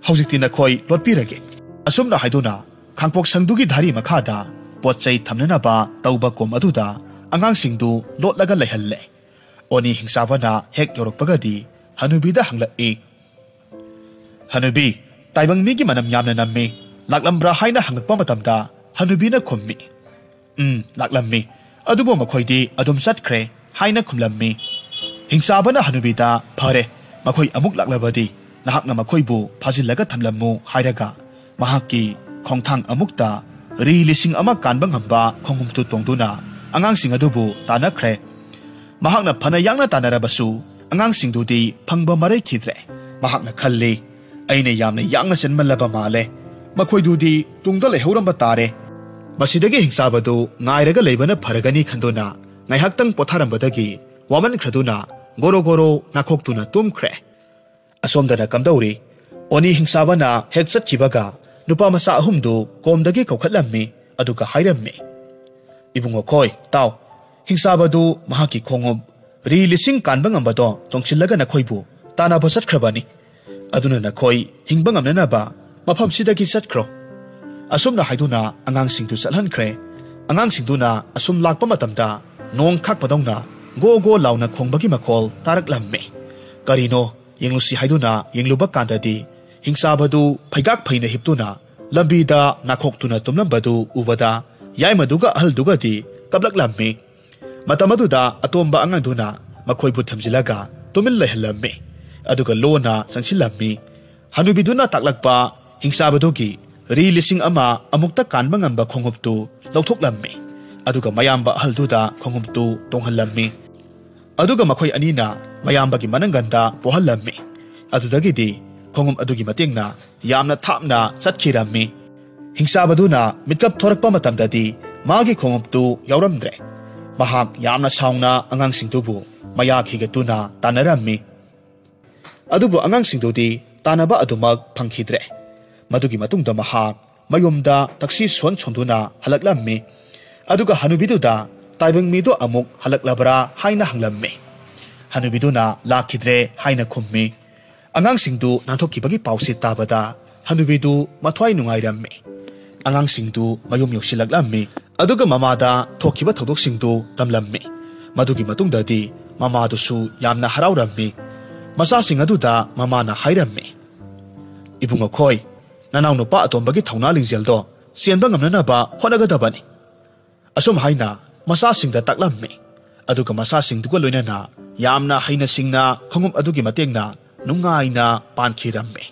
ꯍꯧꯖꯤꯛꯇꯤ ꯅꯈꯣꯏ ꯂꯣꯠꯄꯤꯔꯒꯦ"꯫ ꯑꯁꯨꯝꯅ ꯍꯥꯏꯗꯨꯅ ꯈꯥꯡꯄꯣꯛꯁꯪꯗꯨꯒꯤ ꯙꯥꯔꯤ ꯃꯈꯥꯗ ꯄꯣꯠ ꯆꯩ ꯊꯝꯅꯅꯕ ꯇꯧꯕ ꯀꯣꯝ ꯑꯗꯨꯗ ꯑꯉꯥꯡꯁꯤꯡꯗꯨ ꯂꯣꯠꯂꯒ ꯂꯩꯍꯜꯂꯦ꯫ ꯑꯣꯅꯤ ꯍꯤꯡꯆꯥꯕꯅ ꯍꯦꯛ ꯌꯧꯔꯛꯄꯒꯗꯤ ꯍꯅꯨꯕꯤꯗ ꯍꯪꯂꯛꯏ, "ꯍꯅꯨꯕꯤ, ꯇꯥꯏꯕꯪ ꯃꯤꯒꯤ ꯃꯅꯝ ꯌꯥꯝꯅ ꯅꯝꯃꯤ, ꯂꯥꯛꯂꯝꯕ꯭ꯔꯥ?" ꯍꯥꯏꯅ ꯍꯪꯂꯛꯄ ꯃꯇꯝꯗ ꯍꯅꯨꯕꯤꯅ ꯈꯨꯝꯃꯤ, "ꯎꯝ, ꯂꯥꯛꯂꯝꯃꯤ, ꯑꯗꯨꯕꯨ ꯃꯈꯣꯏꯗꯤ ꯑꯗꯨꯝ ꯆꯠꯈ꯭ꯔꯦ" ꯍꯥꯏꯅ ꯈꯨꯝꯂꯝꯃꯤ꯫ ꯍꯤꯡꯆꯥꯕꯅ ꯍꯅꯨꯕꯤꯗ, "ꯐꯔꯦ, ꯃꯈꯣꯏ ꯑꯃꯨꯛ ꯂꯥꯛꯂꯕꯗꯤ ꯅꯍꯥꯛꯅ ꯃꯈꯣꯏꯕꯨ ꯐꯥꯖꯤꯜꯂꯒ ꯊꯝꯂꯝꯃꯨ" ꯍꯥꯏꯔꯒ ꯃꯍꯥꯛꯀꯤ ꯈꯣꯡꯊꯥꯡ ꯑꯃꯨꯛꯇ ꯔꯤ ꯂꯤꯁꯤꯡ ꯑꯃ ꯀꯥꯟꯕ ꯉꯝꯕ ꯈꯣꯡꯎꯞꯇꯨ ꯇꯣꯡꯗꯨꯅ ꯑꯉꯥꯡꯁꯤꯡ ꯑꯗꯨꯕꯨ ꯇꯥꯟꯅꯈ꯭ꯔꯦ꯫ ꯃꯍꯥꯛꯅ ꯐꯅ ꯌꯥꯡꯅ ꯇꯥꯟꯅꯔꯕꯁꯨ ꯑꯉꯥꯡꯁꯤꯡꯗꯨꯗꯤ ꯐꯪꯕ ꯃꯔꯩꯈꯤꯗ꯭ꯔꯦ꯫ ꯃꯍꯥꯛꯅ ꯈꯜꯂꯤ, "ꯑꯩꯅ ꯌꯥꯝꯅ ꯌꯥꯡꯅ ꯆꯦꯟꯃꯜꯂꯕ ꯃꯥꯜꯂꯦ꯫ ꯃꯈꯣꯏꯗꯨꯗꯤ ꯇꯨꯡꯗ ꯂꯩꯍꯧꯔꯝꯕ ꯇꯥꯔꯦ꯫ ꯃꯁꯤꯗꯒꯤ ꯍꯤꯡꯆꯥꯕꯗꯨ ꯉꯥꯏꯔꯒ ꯂꯩꯕꯅ ꯐꯔꯒꯅꯤ" ꯈꯟꯗꯨꯅ ꯉꯥꯏꯍꯥꯛꯇꯪ ꯄꯣꯊꯥꯔꯝꯕꯗꯒꯤ ꯋꯥꯃꯟꯈ꯭ꯔꯗꯨꯅ ꯒꯣꯔꯣ ꯒꯣꯔꯣ ꯅꯥꯈꯣꯛꯇꯨꯅ ꯇꯨꯝꯈ꯭ꯔꯦ꯫ ꯑꯁꯣꯝꯗꯅ ꯀꯝꯗꯧꯔꯤ? ꯑꯣꯅꯤ ꯍꯤꯡꯆꯥꯕꯅ ꯍꯦꯛ ꯆꯠꯈꯤꯕꯒ ꯅꯨꯄꯥ ꯃꯆꯥ ꯑꯍꯨꯝꯗꯨ ꯀꯣꯝꯗꯒꯤ ꯀꯧꯈꯠꯂꯝꯃꯤ, ꯑꯗꯨꯒ ꯍꯥꯏꯔꯝꯃꯤ, "ꯏꯕꯨꯡꯉꯣ ꯈꯣꯏ, ꯇꯥꯎ, ꯍꯤꯡꯆꯥꯕꯗꯨ ꯃꯍꯥꯛꯀꯤ ꯈꯣꯡꯎꯞ ꯔꯤ ꯂꯤꯁꯤꯡ ꯀꯥꯟꯕ ꯉꯝꯕꯗꯣ ꯇꯣꯡꯁꯤꯜꯂꯒ ꯅꯈꯣꯏꯕꯨ ꯇꯥꯟꯅꯕ ꯆꯠꯈ꯭ꯔꯕꯅꯤ꯫ ꯑꯗꯨꯅ ꯅꯈꯣꯏ ꯍꯤꯡꯕ ꯉꯝꯅꯅꯕ ꯃꯐꯝꯁꯤꯗꯒꯤ ꯆꯠꯈ꯭ꯔꯣ"꯫ ꯑꯁꯨꯝꯅ ꯍꯥꯏꯗꯨꯅ ꯑꯉꯥꯡꯁꯤꯡꯗꯨ ꯆꯠꯍꯟꯈ꯭ꯔꯦ꯫ ꯑꯉꯥꯡꯁꯤꯡꯗꯨꯅ ꯑꯁꯨꯝ ꯂꯥꯛꯄ ꯃꯇꯝꯗ ꯅꯣꯡ ꯈꯥꯛꯄꯗꯧꯅ ꯒꯣ ꯒꯣ ꯂꯥꯎꯅ ꯈꯣꯡꯕꯒꯤ ꯃꯈꯣꯜ ꯇꯥꯔꯛꯂꯝꯃꯤ꯫ "ꯀꯔꯤꯅꯣ? ꯌꯦꯡꯂꯨꯁꯤ" ꯍꯥꯏꯗꯨꯅ ꯌꯦꯡꯂꯨꯕ ꯀꯥꯟꯗꯗꯤ ꯍꯤꯡꯆꯥꯕꯗꯨ ꯐꯩꯒꯥꯛ ꯐꯩꯅ ꯍꯤꯞꯇꯨꯅ ꯂꯝꯕꯤꯗ ꯅꯥꯈꯣꯛꯇꯨꯅ ꯇꯨꯝꯂꯝꯕꯗꯨ ꯎꯕꯗ ꯌꯥꯏꯃꯗꯨꯒ ꯑꯍꯜꯗꯨꯒꯗꯤ ꯀꯞꯂꯛꯂꯝꯃꯤ꯫ ꯃꯇꯝ ꯑꯗꯨꯗ ꯑꯇꯣꯝꯕ ꯑꯉꯥꯡꯗꯨꯅ ꯃꯈꯣꯏꯕꯨ ꯊꯝꯖꯤꯜꯂꯒ ꯇꯨꯃꯤꯟ ꯂꯩꯍꯜꯂꯝꯃꯤ꯫ ꯑꯗꯨꯒ ꯂꯣꯟꯅ ꯆꯪꯁꯤꯜꯂꯝꯃꯤ꯫ ꯍꯅꯨꯕꯤꯗꯨꯅ ꯇꯥꯛꯂꯛꯄ ꯍꯤꯡꯆꯥꯕꯗꯨꯒꯤ ꯔꯤ ꯂꯤꯁꯤꯡ ꯑꯃ ꯑꯃꯨꯛꯇ ꯀꯥꯟꯕ ꯉꯝꯕ ꯈꯣꯡꯎꯞꯇꯨ ꯂꯧꯊꯣꯛꯂꯝꯃꯤ꯫ ꯑꯗꯨꯒ ꯃꯌꯥꯝꯕ ꯑꯍꯜꯗꯨꯗ ꯈꯣꯡꯎꯞꯇꯨ ꯇꯣꯡꯍꯜꯂꯝꯃꯤ꯫ ꯑꯗꯨꯒ ꯃꯈꯣꯏ ꯑꯅꯤꯅ ꯃꯌꯥꯝꯕꯒꯤ ꯃꯅꯪꯒꯟꯗ ꯄꯣꯍꯜꯂꯝꯃꯤ꯫ ꯑꯗꯨꯗꯒꯤꯗꯤ ꯈꯣꯡꯎꯞ ꯑꯗꯨꯒꯤ ꯃꯇꯦꯡꯅ ꯌꯥꯝꯅ ꯊꯥꯞꯅ ꯆꯠꯈꯤꯔꯝꯃꯤ꯫ ꯍꯤꯡꯆꯥꯕꯗꯨꯅ ꯃꯤꯠꯀꯞ ꯊꯣꯔꯛꯄ ꯃꯇꯝꯗꯗꯤ ꯃꯥꯒꯤ ꯈꯣꯡꯎꯞꯇꯨ ꯌꯥꯎꯔꯝꯗ꯭ꯔꯦ꯫ ꯃꯍꯥꯛ ꯌꯥꯝꯅ ꯁꯥꯎꯅ ꯑꯉꯥꯡꯁꯤꯡꯗꯨꯕꯨ ꯃꯌꯥ ꯈꯤꯒꯠꯇꯨꯅ ꯇꯥꯟꯅꯔꯝꯃꯤ꯫ ꯑꯗꯨꯕꯨ ꯑꯉꯥꯡꯁꯤꯡꯗꯨꯗꯤ ꯇꯥꯟꯅꯕ ꯑꯗꯨꯃꯛ ꯐꯪꯈꯤꯗ꯭ꯔꯦ꯫ ꯃꯗꯨꯒꯤ ꯃꯇꯨꯡꯗ ꯃꯍꯥꯛ ꯃꯌꯨꯝꯗ ꯇꯛꯁꯤ ꯁꯣꯟ ꯁꯣꯟꯗꯨꯅ ꯍꯜꯂꯛꯂꯝꯃꯤ꯫ ꯑꯗꯨꯒ ꯍꯅꯨꯕꯤꯗꯨꯗ ꯇꯥꯏꯕꯪ ꯃꯤꯗꯨ ꯑꯃꯨꯛ ꯍꯜꯂꯛꯂꯕ꯭ꯔꯥ ꯍꯥꯏꯅ ꯍꯪꯂꯝꯃꯤ꯫ ꯍꯅꯨꯕꯤꯗꯨꯅ "ꯂꯥꯛꯈꯤꯗ꯭ꯔꯦ" ꯍꯥꯏꯅ ꯈꯨꯝꯃꯤ꯫ ꯑꯉꯥꯡꯁꯤꯡꯗꯨ ꯅꯥꯟꯊꯣꯛꯈꯤꯕꯒꯤ ꯄꯥꯎꯁꯦ ꯇꯥꯕꯗ ꯍꯅꯨꯕꯤꯗꯨ ꯃꯊ꯭ꯋꯥꯏ ꯅꯨꯡꯉꯥꯏꯔꯝꯃꯤ꯫ ꯑꯉꯥꯡꯁꯤꯡꯗꯨ ꯃꯌꯨꯝ ꯌꯧꯁꯤꯜꯂꯛꯂꯝꯃꯤ꯫ ꯑꯗꯨꯒ ꯃꯃꯥꯗ ꯊꯣꯛꯈꯤꯕ ꯊꯧꯗꯣꯛꯁꯤꯡꯗꯨ ꯇꯝꯂꯝꯃꯤ꯫ ꯃꯗꯨꯒꯤ ꯃꯇꯨꯡꯗꯗꯤ ꯃꯃꯥꯗꯨꯁꯨ ꯌꯥꯝꯅ ꯍꯔꯥꯎꯔꯝꯃꯤ꯫ ꯃꯆꯥꯁꯤꯡ ꯑꯗꯨꯗ ꯃꯃꯥꯅ ꯍꯥꯏꯔꯝꯃꯤ, "ꯏꯕꯨꯡꯉꯣ ꯈꯣꯏ, ꯅꯅꯥꯎ ꯅꯨꯄꯥ ꯑꯇꯣꯝꯕꯒꯤ ꯊꯧꯅꯥ ꯂꯤꯡꯖꯦꯜꯗꯣ ꯆꯦꯟꯕ ꯉꯝꯅꯅꯕ ꯍꯣꯠꯅꯒꯗꯕꯅꯤ"꯫ ꯑꯁꯨꯝ ꯍꯥꯏꯅ ꯃꯆꯥꯁꯤꯡꯗ ꯇꯥꯛꯂꯝꯃꯤ꯫ ꯑꯗꯨꯒ ꯃꯆꯥꯁꯤꯡꯗꯨꯒ ꯂꯣꯏꯅꯅ ꯌꯥꯝꯅ ꯍꯩꯅ ꯁꯤꯡꯅ ꯈꯣꯡꯎꯞ ꯑꯗꯨꯒꯤ ꯃꯇꯦꯡꯅ ꯅꯨꯡꯉꯥꯏꯅ ꯄꯥꯟꯈꯤꯔꯝꯃꯤ꯫